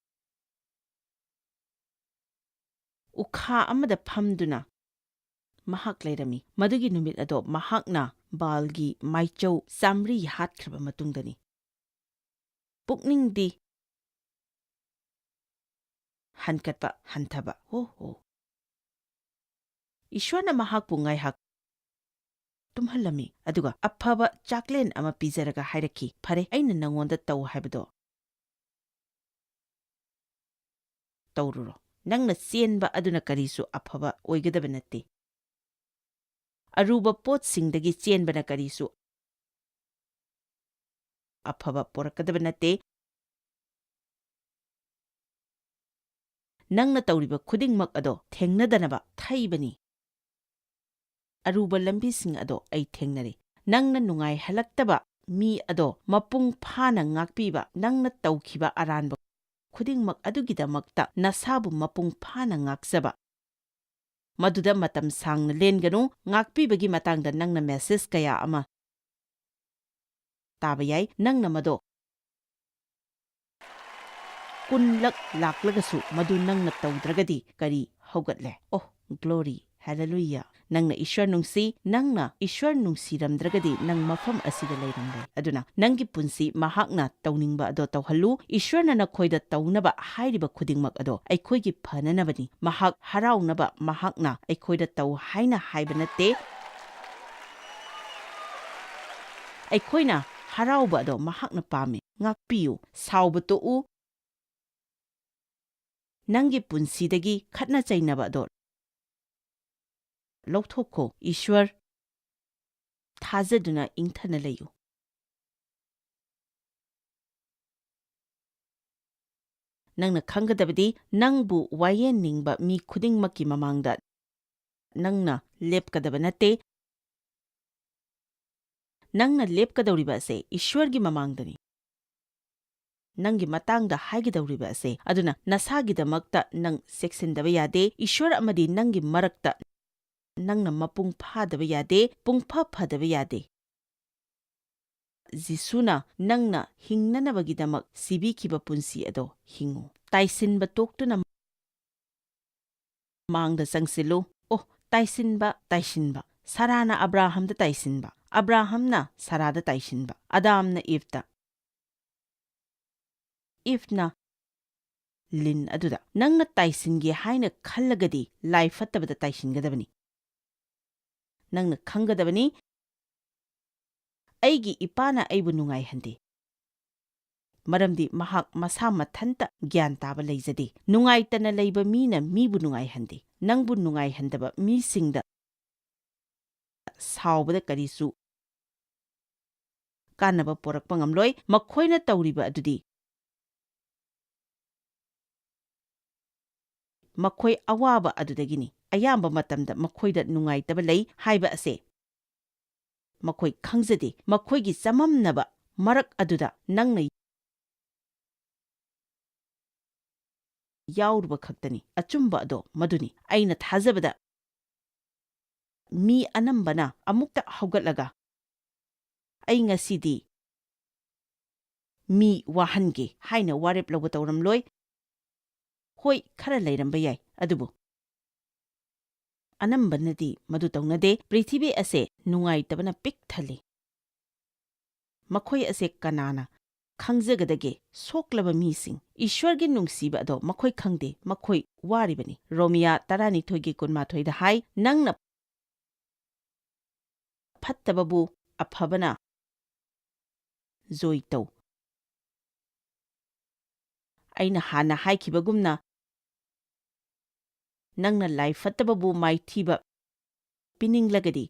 ꯎꯈꯥ ꯑꯃꯗ ꯐꯝꯗꯨꯅ ꯃꯍꯥꯛ ꯂꯩꯔꯝꯃꯤ꯫ ꯃꯗꯨꯒꯤ ꯅꯨꯃꯤꯠ ꯑꯗꯣ ꯃꯍꯥꯛꯅ ꯕꯥꯜꯒꯤ ꯃꯥꯏꯆꯧ ꯆꯥꯃꯔꯤ ꯍꯥꯠꯈ꯭ꯔꯕ ꯃꯇꯨꯡꯗꯅꯤ꯫ ꯄꯨꯛꯅꯤꯡꯗꯤ ꯍꯟꯀꯠꯄ ꯍꯟꯊꯕ꯫ ꯍꯣ ꯍꯣ꯫ ꯏꯁ꯭ꯋꯔꯅ ꯃꯍꯥꯛꯄꯨ ꯉꯥꯏꯍꯥꯛ ꯇꯨꯝꯍꯜꯂꯝꯃꯤ, ꯑꯗꯨꯒ ꯑꯐꯕ ꯆꯥꯛꯂꯦꯟ ꯑꯃ ꯄꯤꯖꯔꯒ ꯍꯥꯏꯔꯛꯈꯤ, "ꯐꯔꯦ, ꯑꯩꯅ ꯅꯉꯣꯟꯗ ꯇꯧ ꯍꯥꯏꯕꯗꯣ ꯇꯧꯔꯨꯔꯣ꯫ ꯅꯪꯅ ꯆꯦꯟꯕ ꯑꯗꯨꯅ ꯀꯔꯤꯁꯨ ꯑꯐꯕ ꯑꯣꯏꯒꯗꯕ ꯅꯠꯇꯦ꯫ ꯑꯔꯨꯕ ꯄꯣꯠꯁꯤꯡꯗꯒꯤ ꯆꯦꯟꯕꯅ ꯀꯔꯤꯁꯨ ꯑꯐꯕ ꯄꯣꯔꯛꯀꯗꯕ ꯅꯠꯇꯦ꯫ ꯅꯪꯅ ꯇꯧꯔꯤꯕ ꯈꯨꯗꯤꯡꯃꯛ ꯑꯗꯣ ꯊꯦꯡꯅꯗꯅꯕ ꯊꯩꯕꯅꯤ꯫ ꯑꯔꯨꯕ ꯂꯝꯕꯤꯁꯤꯡ ꯑꯗꯣ ꯑꯩ ꯊꯦꯡꯅꯔꯦ꯫ ꯅꯪꯅ ꯅꯨꯡꯉꯥꯏꯍꯜꯂꯛꯇꯕ ꯃꯤ ꯑꯗꯣ ꯃꯄꯨꯡ ꯐꯥꯅ ꯉꯥꯛꯄꯤꯕ, ꯅꯪꯅ ꯇꯧꯈꯤꯕ ꯑꯔꯥꯟꯕ ꯈꯨꯗꯤꯡꯃꯛ ꯑꯗꯨꯒꯤꯗꯃꯛꯇ ꯅꯁꯥꯕꯨ ꯃꯄꯨꯡ ꯐꯥꯅ ꯉꯥꯛꯆꯕ, ꯃꯗꯨꯗ ꯃꯇꯝ ꯁꯥꯡꯅ ꯂꯦꯟꯒꯅꯨ꯫ ꯉꯥꯛꯄꯤꯕꯒꯤ ꯃꯇꯥꯡꯗ ꯅꯪꯅ ꯃꯦꯁꯦꯖ ꯀꯌꯥ ꯑꯃ ꯇꯥꯕ ꯌꯥꯏ꯫ ꯅꯪꯅ ꯃꯗꯣ ꯀꯨꯟꯂꯛ ꯂꯥꯛꯂꯒꯁꯨ ꯃꯗꯨ ꯅꯪꯅ ꯇꯧꯗ꯭ꯔꯒꯗꯤ ꯀꯔꯤ ꯍꯧꯒꯠꯂꯦ? ꯑꯣ, ꯒ꯭ꯂꯣꯔꯤ, ꯍꯦꯂꯦꯂꯨꯌꯥ! ꯅꯪꯅ ꯏꯁ꯭ꯋꯔ ꯅꯨꯡꯁꯤ, ꯅꯪꯅ ꯏꯁ꯭ꯋꯔ ꯅꯨꯡꯁꯤꯔꯝꯗ꯭ꯔꯒꯗꯤ ꯅꯪ ꯃꯐꯝ ꯑꯁꯤꯗ ꯂꯩꯔꯝꯂꯣꯏ꯫ ꯑꯗꯨꯅ ꯅꯪꯒꯤ ꯄꯨꯟꯁꯤ ꯃꯍꯥꯛꯅ ꯇꯧꯅꯤꯡꯕ ꯑꯗꯣ ꯇꯧꯍꯜꯂꯨ꯫ ꯏꯁ꯭ꯋꯔꯅ ꯅꯈꯣꯏꯗ ꯇꯧꯅꯕ ꯍꯥꯏꯔꯤꯕ ꯈꯨꯗꯤꯡꯃꯛ ꯑꯗꯣ ꯑꯩꯈꯣꯏꯒꯤ ꯐꯅꯅꯕꯅꯤ꯫ ꯃꯍꯥꯛ ꯍꯔꯥꯎꯅꯕ ꯃꯍꯥꯛꯅ ꯑꯩꯈꯣꯏꯗ ꯇꯧ ꯍꯥꯏꯅ ꯍꯥꯏꯕ ꯅꯠꯇꯦ꯫ ꯑꯩꯈꯣꯏꯅ ꯍꯔꯥꯎꯕ ꯑꯗꯣ ꯃꯍꯥꯛꯅ ꯄꯥꯝꯃꯤ꯫ ꯉꯥꯛꯄꯤꯌꯨ, ꯁꯥꯎꯕ ꯇꯣꯛꯎ, ꯅꯪꯒꯤ ꯄꯨꯟꯁꯤꯗꯒꯤ ꯈꯠꯅ ꯆꯩꯅꯕ ꯑꯗꯣ ꯂꯧꯊꯣꯛꯈꯣ꯫ ꯏꯁ꯭ꯋꯔ ꯊꯥꯖꯗꯨꯅ ꯏꯪꯊꯅ ꯂꯩꯌꯨ꯫ ꯅꯪꯅ ꯈꯪꯒꯗꯕꯗꯤ, ꯅꯪꯕꯨ ꯋꯥꯌꯦꯟꯅꯤꯡꯕ ꯃꯤ ꯈꯨꯗꯤꯡꯃꯛꯀꯤ ꯃꯃꯥꯡꯗ ꯅꯪꯅ ꯂꯦꯞꯀꯗꯕ ꯅꯠꯇꯦ꯫ ꯅꯪꯅ ꯂꯦꯞꯀꯗꯧꯔꯤꯕ ꯑꯁꯦ ꯏꯁ꯭ꯋꯔꯒꯤ ꯃꯃꯥꯡꯗꯅꯤ꯫ ꯅꯪꯒꯤ ꯃꯇꯥꯡꯗ ꯍꯥꯏꯒꯗꯧꯔꯤꯕ ꯑꯁꯦ꯫ ꯑꯗꯨꯅ ꯅꯁꯥꯒꯤꯗꯃꯛꯇ ꯅꯪ ꯆꯦꯛꯁꯤꯟꯗꯕ ꯌꯥꯗꯦ꯫ ꯏꯁ꯭ꯋꯔ ꯑꯃꯗꯤ ꯅꯪꯒꯤ ꯃꯔꯛꯇ ꯅꯪꯅ ꯃꯄꯨꯡ ꯐꯥꯗꯕ ꯌꯥꯗꯦ, ꯄꯨꯡꯐ ꯐꯗꯕ ꯌꯥꯗꯦ꯫ ꯖꯤꯁꯨꯅ ꯅꯪꯅ ꯍꯤꯡꯅꯅꯕꯒꯤꯗꯃꯛ ꯁꯤꯕꯤꯈꯤꯕ ꯄꯨꯟꯁꯤ ꯑꯗꯣ ꯍꯤꯡꯉꯨ꯫ ꯇꯥꯏꯁꯤꯟꯕ ꯇꯣꯛꯇꯨꯅ ꯃꯥꯡꯗ ꯆꯪꯁꯤꯜꯂꯨ꯫ ꯑꯣ, ꯇꯥꯏꯁꯤꯟꯕ, ꯇꯥꯏꯁꯤꯟꯕ꯫ ꯁꯥꯔꯥꯅ ꯑꯕ꯭ꯔꯥꯍꯝꯗ ꯇꯥꯏꯁꯤꯟꯕ, ꯑꯕ꯭ꯔꯥꯍꯝꯅ ꯁꯥꯔꯥꯗ ꯇꯥꯏꯁꯤꯟꯕ, ꯑꯗꯥꯝꯅ ꯏꯚꯇ, ꯏꯚꯅ ꯂꯤꯟ ꯑꯗꯨꯗ꯫ ꯅꯪꯅ ꯇꯥꯏꯁꯤꯟꯒꯦ ꯍꯥꯏꯅ ꯈꯜꯂꯒꯗꯤ ꯂꯥꯏ ꯐꯠꯇꯕꯗ ꯇꯥꯏꯁꯤꯟꯒꯗꯕꯅꯤ꯫ ꯅꯪꯅ ꯈꯪꯒꯗꯕꯅꯤ, "ꯑꯩꯒꯤ ꯏꯄꯥꯅ ꯑꯩꯕꯨ ꯅꯨꯡꯉꯥꯏꯍꯟꯗꯦ, ꯃꯔꯝꯗꯤ ꯃꯍꯥꯛ ꯃꯁꯥ ꯃꯊꯟꯇ ꯒ꯭ꯌꯥꯟ ꯇꯥꯕ ꯂꯩꯖꯗꯦ꯫ ꯅꯨꯡꯉꯥꯏꯇꯅ ꯂꯩꯕ ꯃꯤꯅ ꯃꯤꯕꯨ ꯅꯨꯡꯉꯥꯏꯍꯟꯗꯦ꯫ ꯅꯪꯕꯨ ꯅꯨꯡꯉꯥꯏꯍꯟꯗꯕ ꯃꯤꯁꯤꯡꯗ ꯁꯥꯎꯕꯗ ꯀꯔꯤꯁꯨ ꯀꯥꯟꯅꯕ ꯄꯨꯔꯛꯄ ꯉꯝꯂꯣꯏ꯫ ꯃꯈꯣꯏꯅ ꯇꯧꯔꯤꯕ ꯑꯗꯨꯗꯤ ꯃꯈꯣꯏ ꯑꯋꯥꯕ ꯑꯗꯨꯗꯒꯤꯅꯤ꯫ ꯑꯌꯥꯝꯕ ꯃꯇꯝꯗ ꯃꯈꯣꯏꯗ ꯅꯨꯡꯉꯥꯏꯇꯕ ꯂꯩ ꯍꯥꯏꯕ ꯑꯁꯦ ꯃꯈꯣꯏ ꯈꯪꯖꯗꯦ꯫ ꯃꯈꯣꯏꯒꯤ ꯆꯃꯝꯅꯕ ꯃꯔꯛ ꯑꯗꯨꯗ ꯅꯪꯅ ꯌꯥꯎꯔꯨꯕ ꯈꯛꯇꯅꯤ꯫ ꯑꯆꯨꯝꯕ ꯑꯗꯣ ꯃꯗꯨꯅꯤ꯫ ꯑꯩꯅ ꯊꯥꯖꯕꯗ ꯃꯤ ꯑꯅꯝꯕꯅ ꯑꯃꯨꯛꯇ ꯍꯧꯒꯠꯂꯒ, 'ꯑꯩ ꯉꯁꯤꯗꯤ ꯃꯤ ꯋꯥꯍꯟꯒꯦ' ꯍꯥꯏꯅ ꯋꯥꯔꯦꯞ ꯂꯧꯕ ꯇꯧꯔꯝꯂꯣꯏ꯫ ꯍꯣꯏ, ꯈꯔ ꯂꯩꯔꯝꯕ ꯌꯥꯏ, ꯑꯗꯨꯕꯨ ꯑꯅꯝꯕꯅꯗꯤ ꯃꯗꯨ ꯇꯧꯅꯗꯦ꯫ ꯄ꯭ꯔꯤꯊꯤꯕꯤ ꯑꯁꯦ ꯅꯨꯡꯉꯥꯏꯇꯕꯅ ꯄꯤꯛ ꯊꯜꯂꯤ꯫ ꯃꯈꯣꯏ ꯑꯁꯦ ꯀꯅꯥꯅ ꯈꯪꯖꯒꯗꯒꯦ? ꯁꯣꯛꯂꯕ ꯃꯤꯁꯤꯡ꯫ ꯏꯁ꯭ꯋꯔꯒꯤ ꯅꯨꯡꯁꯤꯕ ꯑꯗꯣ ꯃꯈꯣꯏ ꯈꯪꯗꯦ꯫ ꯃꯈꯣꯏ ꯋꯥꯔꯤꯕꯅꯤ꯫ ꯔꯣꯃꯤꯌꯥ ꯇꯔꯥꯅꯤꯊꯣꯏꯒꯤ ꯀꯨꯟꯃꯥꯊꯣꯏꯗ ꯍꯥꯏ, "ꯅꯪꯅ ꯐꯠꯇꯕꯕꯨ ꯑꯐꯕꯅ ꯖꯣꯏ ꯇꯧ"꯫ ꯑꯩꯅ ꯍꯥꯟꯅ ꯍꯥꯏꯈꯤꯕꯒꯨꯝꯅ, ꯅꯪꯅ ꯂꯥꯏ ꯐꯠꯇꯕꯕꯨ ꯃꯥꯏꯊꯤꯕ ꯄꯤꯅꯤꯡꯂꯒꯗꯤ,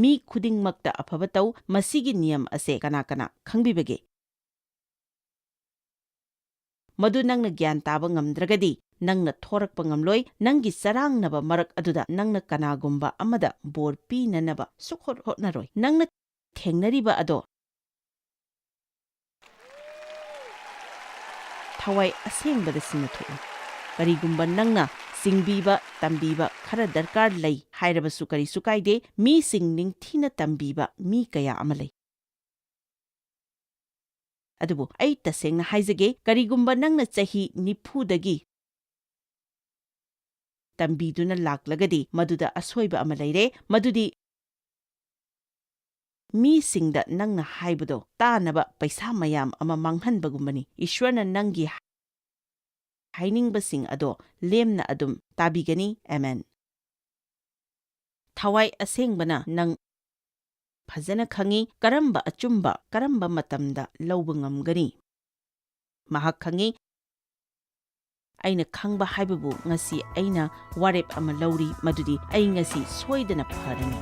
ꯃꯤ ꯈꯨꯗꯤꯡꯃꯛꯇ ꯑꯐꯕ ꯇꯧ꯫ ꯃꯁꯤꯒꯤ ꯅꯤꯌꯝ ꯑꯁꯦ ꯀꯅꯥ ꯀꯅꯥ ꯈꯪꯕꯤꯕꯒꯦ? ꯃꯗꯨ ꯅꯪꯅ ꯒ꯭ꯌꯥꯟ ꯇꯥꯕ ꯉꯝꯗ꯭ꯔꯒꯗꯤ, ꯅꯪꯅ ꯊꯣꯔꯛꯄ ꯉꯝꯂꯣꯏ꯫ ꯅꯪꯒꯤ ꯆꯔꯥꯡꯅꯕ ꯃꯔꯛ ꯑꯗꯨꯗ ꯅꯪꯅ ꯀꯅꯥꯒꯨꯝꯕ ꯑꯃꯗ ꯕꯣꯔ ꯄꯤꯅꯅꯕ ꯁꯨꯛꯍꯣꯠ ꯍꯣꯠꯅꯔꯣꯏ꯫ ꯅꯪꯅ ꯊꯦꯡꯅꯔꯤꯕ ꯑꯗꯣ ꯊꯋꯥꯏ ꯑꯁꯦꯡꯕꯗ ꯁꯤꯟꯅꯊꯣꯛꯎ꯫ ꯀꯔꯤꯒꯨꯝꯕ ꯅꯪꯅ ꯆꯤꯡꯕꯤꯕ, ꯇꯝꯕꯤꯕ ꯈꯔ ꯗꯔꯀꯥꯔ ꯂꯩ ꯍꯥꯏꯔꯕꯁꯨ ꯀꯔꯤꯁꯨ ꯀꯥꯏꯗꯦ꯫ ꯃꯤꯁꯤꯡ ꯅꯤꯡꯊꯤꯅ ꯇꯝꯕꯤꯕ ꯃꯤ ꯀꯌꯥ ꯑꯃ ꯂꯩ꯫ ꯑꯗꯨꯕꯨ ꯑꯩ ꯇꯁꯦꯡꯅ ꯍꯥꯏꯖꯒꯦ, ꯀꯔꯤꯒꯨꯝꯕ ꯅꯪꯅ ꯆꯍꯤ ꯅꯤꯐꯨꯗꯒꯤ ꯇꯝꯕꯤꯗꯨꯅ ꯂꯥꯛꯂꯒꯗꯤ, ꯃꯗꯨꯗ ꯑꯁꯣꯏꯕ ꯑꯃ ꯂꯩꯔꯦ꯫ ꯃꯗꯨꯗꯤ ꯃꯤꯁꯤꯡꯗ ꯅꯪꯅ ꯍꯥꯏꯕꯗꯣ ꯇꯥꯅꯕ ꯄꯩꯁꯥ ꯃꯌꯥꯝ ꯑꯃ ꯃꯥꯡꯍꯟꯕꯒꯨꯝꯕꯅꯤ꯫ ꯏꯁ꯭ꯋꯔꯅ ꯅꯪꯒꯤ ꯍꯥꯏꯅꯤꯡꯕꯁꯤꯡ ꯑꯗꯣ ꯂꯦꯝꯅ ꯑꯗꯨꯝ ꯇꯥꯕꯤꯒꯅꯤ꯫ ꯑꯃꯦꯟ꯫ ꯊꯋꯥꯏ ꯑꯁꯦꯡꯕꯅ ꯅꯪ ꯐꯖꯅ ꯈꯪꯏ, ꯀꯔꯝꯕ ꯑꯆꯨꯝꯕ, ꯀꯔꯝꯕ ꯃꯇꯝꯗ ꯂꯧꯕ ꯉꯝꯒꯅꯤ꯫ ꯃꯍꯥꯛ ꯈꯪꯏ꯫ ꯑꯩꯅ ꯈꯪꯕ ꯍꯥꯏꯕꯕꯨ ꯉꯁꯤ ꯑꯩꯅ ꯋꯥꯔꯦꯞ ꯑꯃ ꯂꯧꯔꯤ, ꯃꯗꯨꯗꯤ ꯑꯩ ꯉꯁꯤ ꯁꯣꯏꯗꯅ ꯐꯔꯅꯤ꯫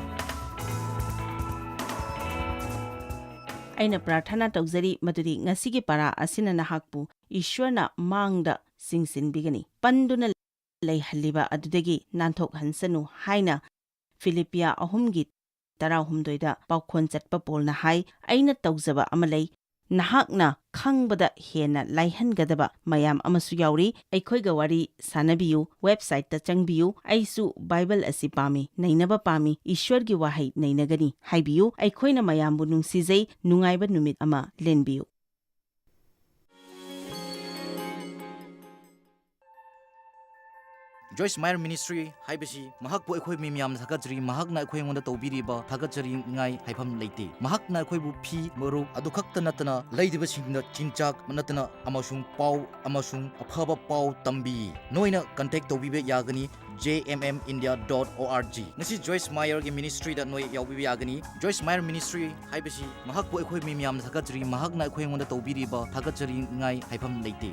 ꯑꯩꯅ ꯄ꯭ꯔꯥꯔꯊꯅꯥ ꯇꯧꯖꯔꯤ ꯃꯗꯨꯗꯤ ꯉꯁꯤꯒꯤ ꯄꯔꯥ ꯑꯁꯤꯅ ꯅꯍꯥꯛꯄꯨ ꯏꯁ꯭ꯋꯔꯅ ꯃꯥꯡꯗ ꯆꯤꯡꯁꯤꯟꯕꯤꯒꯅꯤ꯫ ꯄꯟꯗꯨꯅ ꯂꯩꯍꯜꯂꯤꯕ ꯑꯗꯨꯗꯒꯤ ꯅꯥꯟꯊꯣꯛꯍꯟꯁꯅꯨ ꯍꯥꯏꯅ ꯐꯤꯂꯤꯞꯄꯤꯌꯥ ꯑꯍꯨꯝꯒꯤ ꯇꯔꯥꯍꯨꯝꯗꯣꯏꯗ ꯄꯥꯎꯈꯣꯟ ꯆꯠꯄ ꯄꯣꯜꯅ ꯍꯥꯏ, "ꯑꯩꯅ ꯇꯧꯖꯕ ꯑꯃ ꯂꯩ, ꯅꯍꯥꯛꯅ ꯈꯪꯕꯗ ꯍꯦꯟꯅ ꯂꯥꯏꯍꯟꯒꯗꯕ ꯃꯌꯥꯝ ꯑꯃꯁꯨ ꯌꯥꯎꯔꯤ꯫ ꯑꯩꯈꯣꯏꯒ ꯋꯥꯔꯤ ꯁꯥꯅꯕꯤꯌꯨ, website ꯇ ꯆꯪꯕꯤꯌꯨ꯫ ꯑꯩꯁꯨ ꯕꯥꯏꯕꯜ ꯑꯁꯤ ꯄꯥꯝꯃꯤ, ꯅꯩꯅꯕ ꯄꯥꯝꯃꯤ, ꯏꯁ꯭ꯋꯔꯒꯤ ꯋꯥꯍꯩ ꯅꯩꯅꯒꯅꯤ ꯍꯥꯏꯕꯤꯌꯨ꯫ ꯑꯩꯈꯣꯏꯅ ꯃꯌꯥꯝꯕꯨ ꯅꯨꯡꯁꯤꯖꯩ꯫ ꯅꯨꯡꯉꯥꯏꯕ ꯅꯨꯃꯤꯠ ꯑꯃ ꯂꯦꯟꯕꯤꯌꯨ"꯫ ꯖꯣꯏꯁ ꯃꯥꯌꯔ ꯃꯤꯅꯤꯁꯇ꯭ꯔꯤ ꯍꯥꯏꯕꯁꯤ ꯃꯍꯥꯛꯄꯨ ꯑꯩꯈꯣꯏ ꯃꯤ ꯃꯌꯥꯝꯅ ꯊꯥꯒꯠꯆꯔꯤ꯫ ꯃꯍꯥꯛꯅ ꯑꯩꯈꯣꯏ ꯑꯩꯉꯣꯟꯗ ꯇꯧꯕꯤꯔꯤꯕ ꯊꯥꯒꯠꯆꯅꯤꯡꯉꯥꯏ ꯍꯥꯏꯐꯝ ꯂꯩꯇꯦ꯫ ꯃꯍꯥꯛꯅ ꯑꯩꯈꯣꯏꯕꯨ ꯐꯤ, ꯃꯔꯨꯞ ꯑꯗꯨ ꯈꯛꯇ ꯅꯠꯇꯅ ꯂꯩꯇꯕꯁꯤꯡꯗ ꯆꯤꯟꯖꯥꯛ ꯅꯠꯇꯅ ꯑꯃꯁꯨꯡ ꯄꯥꯎ ꯑꯃꯁꯨꯡ ꯑꯐꯕ ꯄꯥꯎ ꯇꯝꯕꯤ꯫ ꯅꯣꯏꯅ contact ꯇꯧꯕꯤꯕ ꯌꯥꯒꯅꯤ J M M India dot O R G꯫ ꯉꯁꯤ ꯖꯣꯏꯁ ꯃꯥꯌꯔꯒꯤ ꯃꯤꯅꯤꯁꯇ꯭ꯔꯤꯗ ꯅꯣꯏ ꯌꯥꯎꯕꯤꯕ ꯌꯥꯒꯅꯤ꯫ ꯖꯣꯏꯁ ꯃꯥꯌꯔ ꯃꯤꯅꯤꯁꯇ꯭ꯔꯤ ꯍꯥꯏꯕꯁꯤ ꯃꯍꯥꯛꯄꯨ ꯑꯩꯈꯣꯏ ꯃꯤ ꯃꯌꯥꯝꯅ ꯊꯥꯒꯠꯆꯔꯤ꯫ ꯃꯍꯥꯛꯅ ꯑꯩꯈꯣꯏ ꯑꯩꯉꯣꯟꯗ ꯇꯧꯕꯤꯔꯤꯕ ꯊꯥꯒꯠꯆꯅꯤꯡꯉꯥꯏ ꯍꯥꯏꯐꯝ ꯂꯩꯇꯦ꯫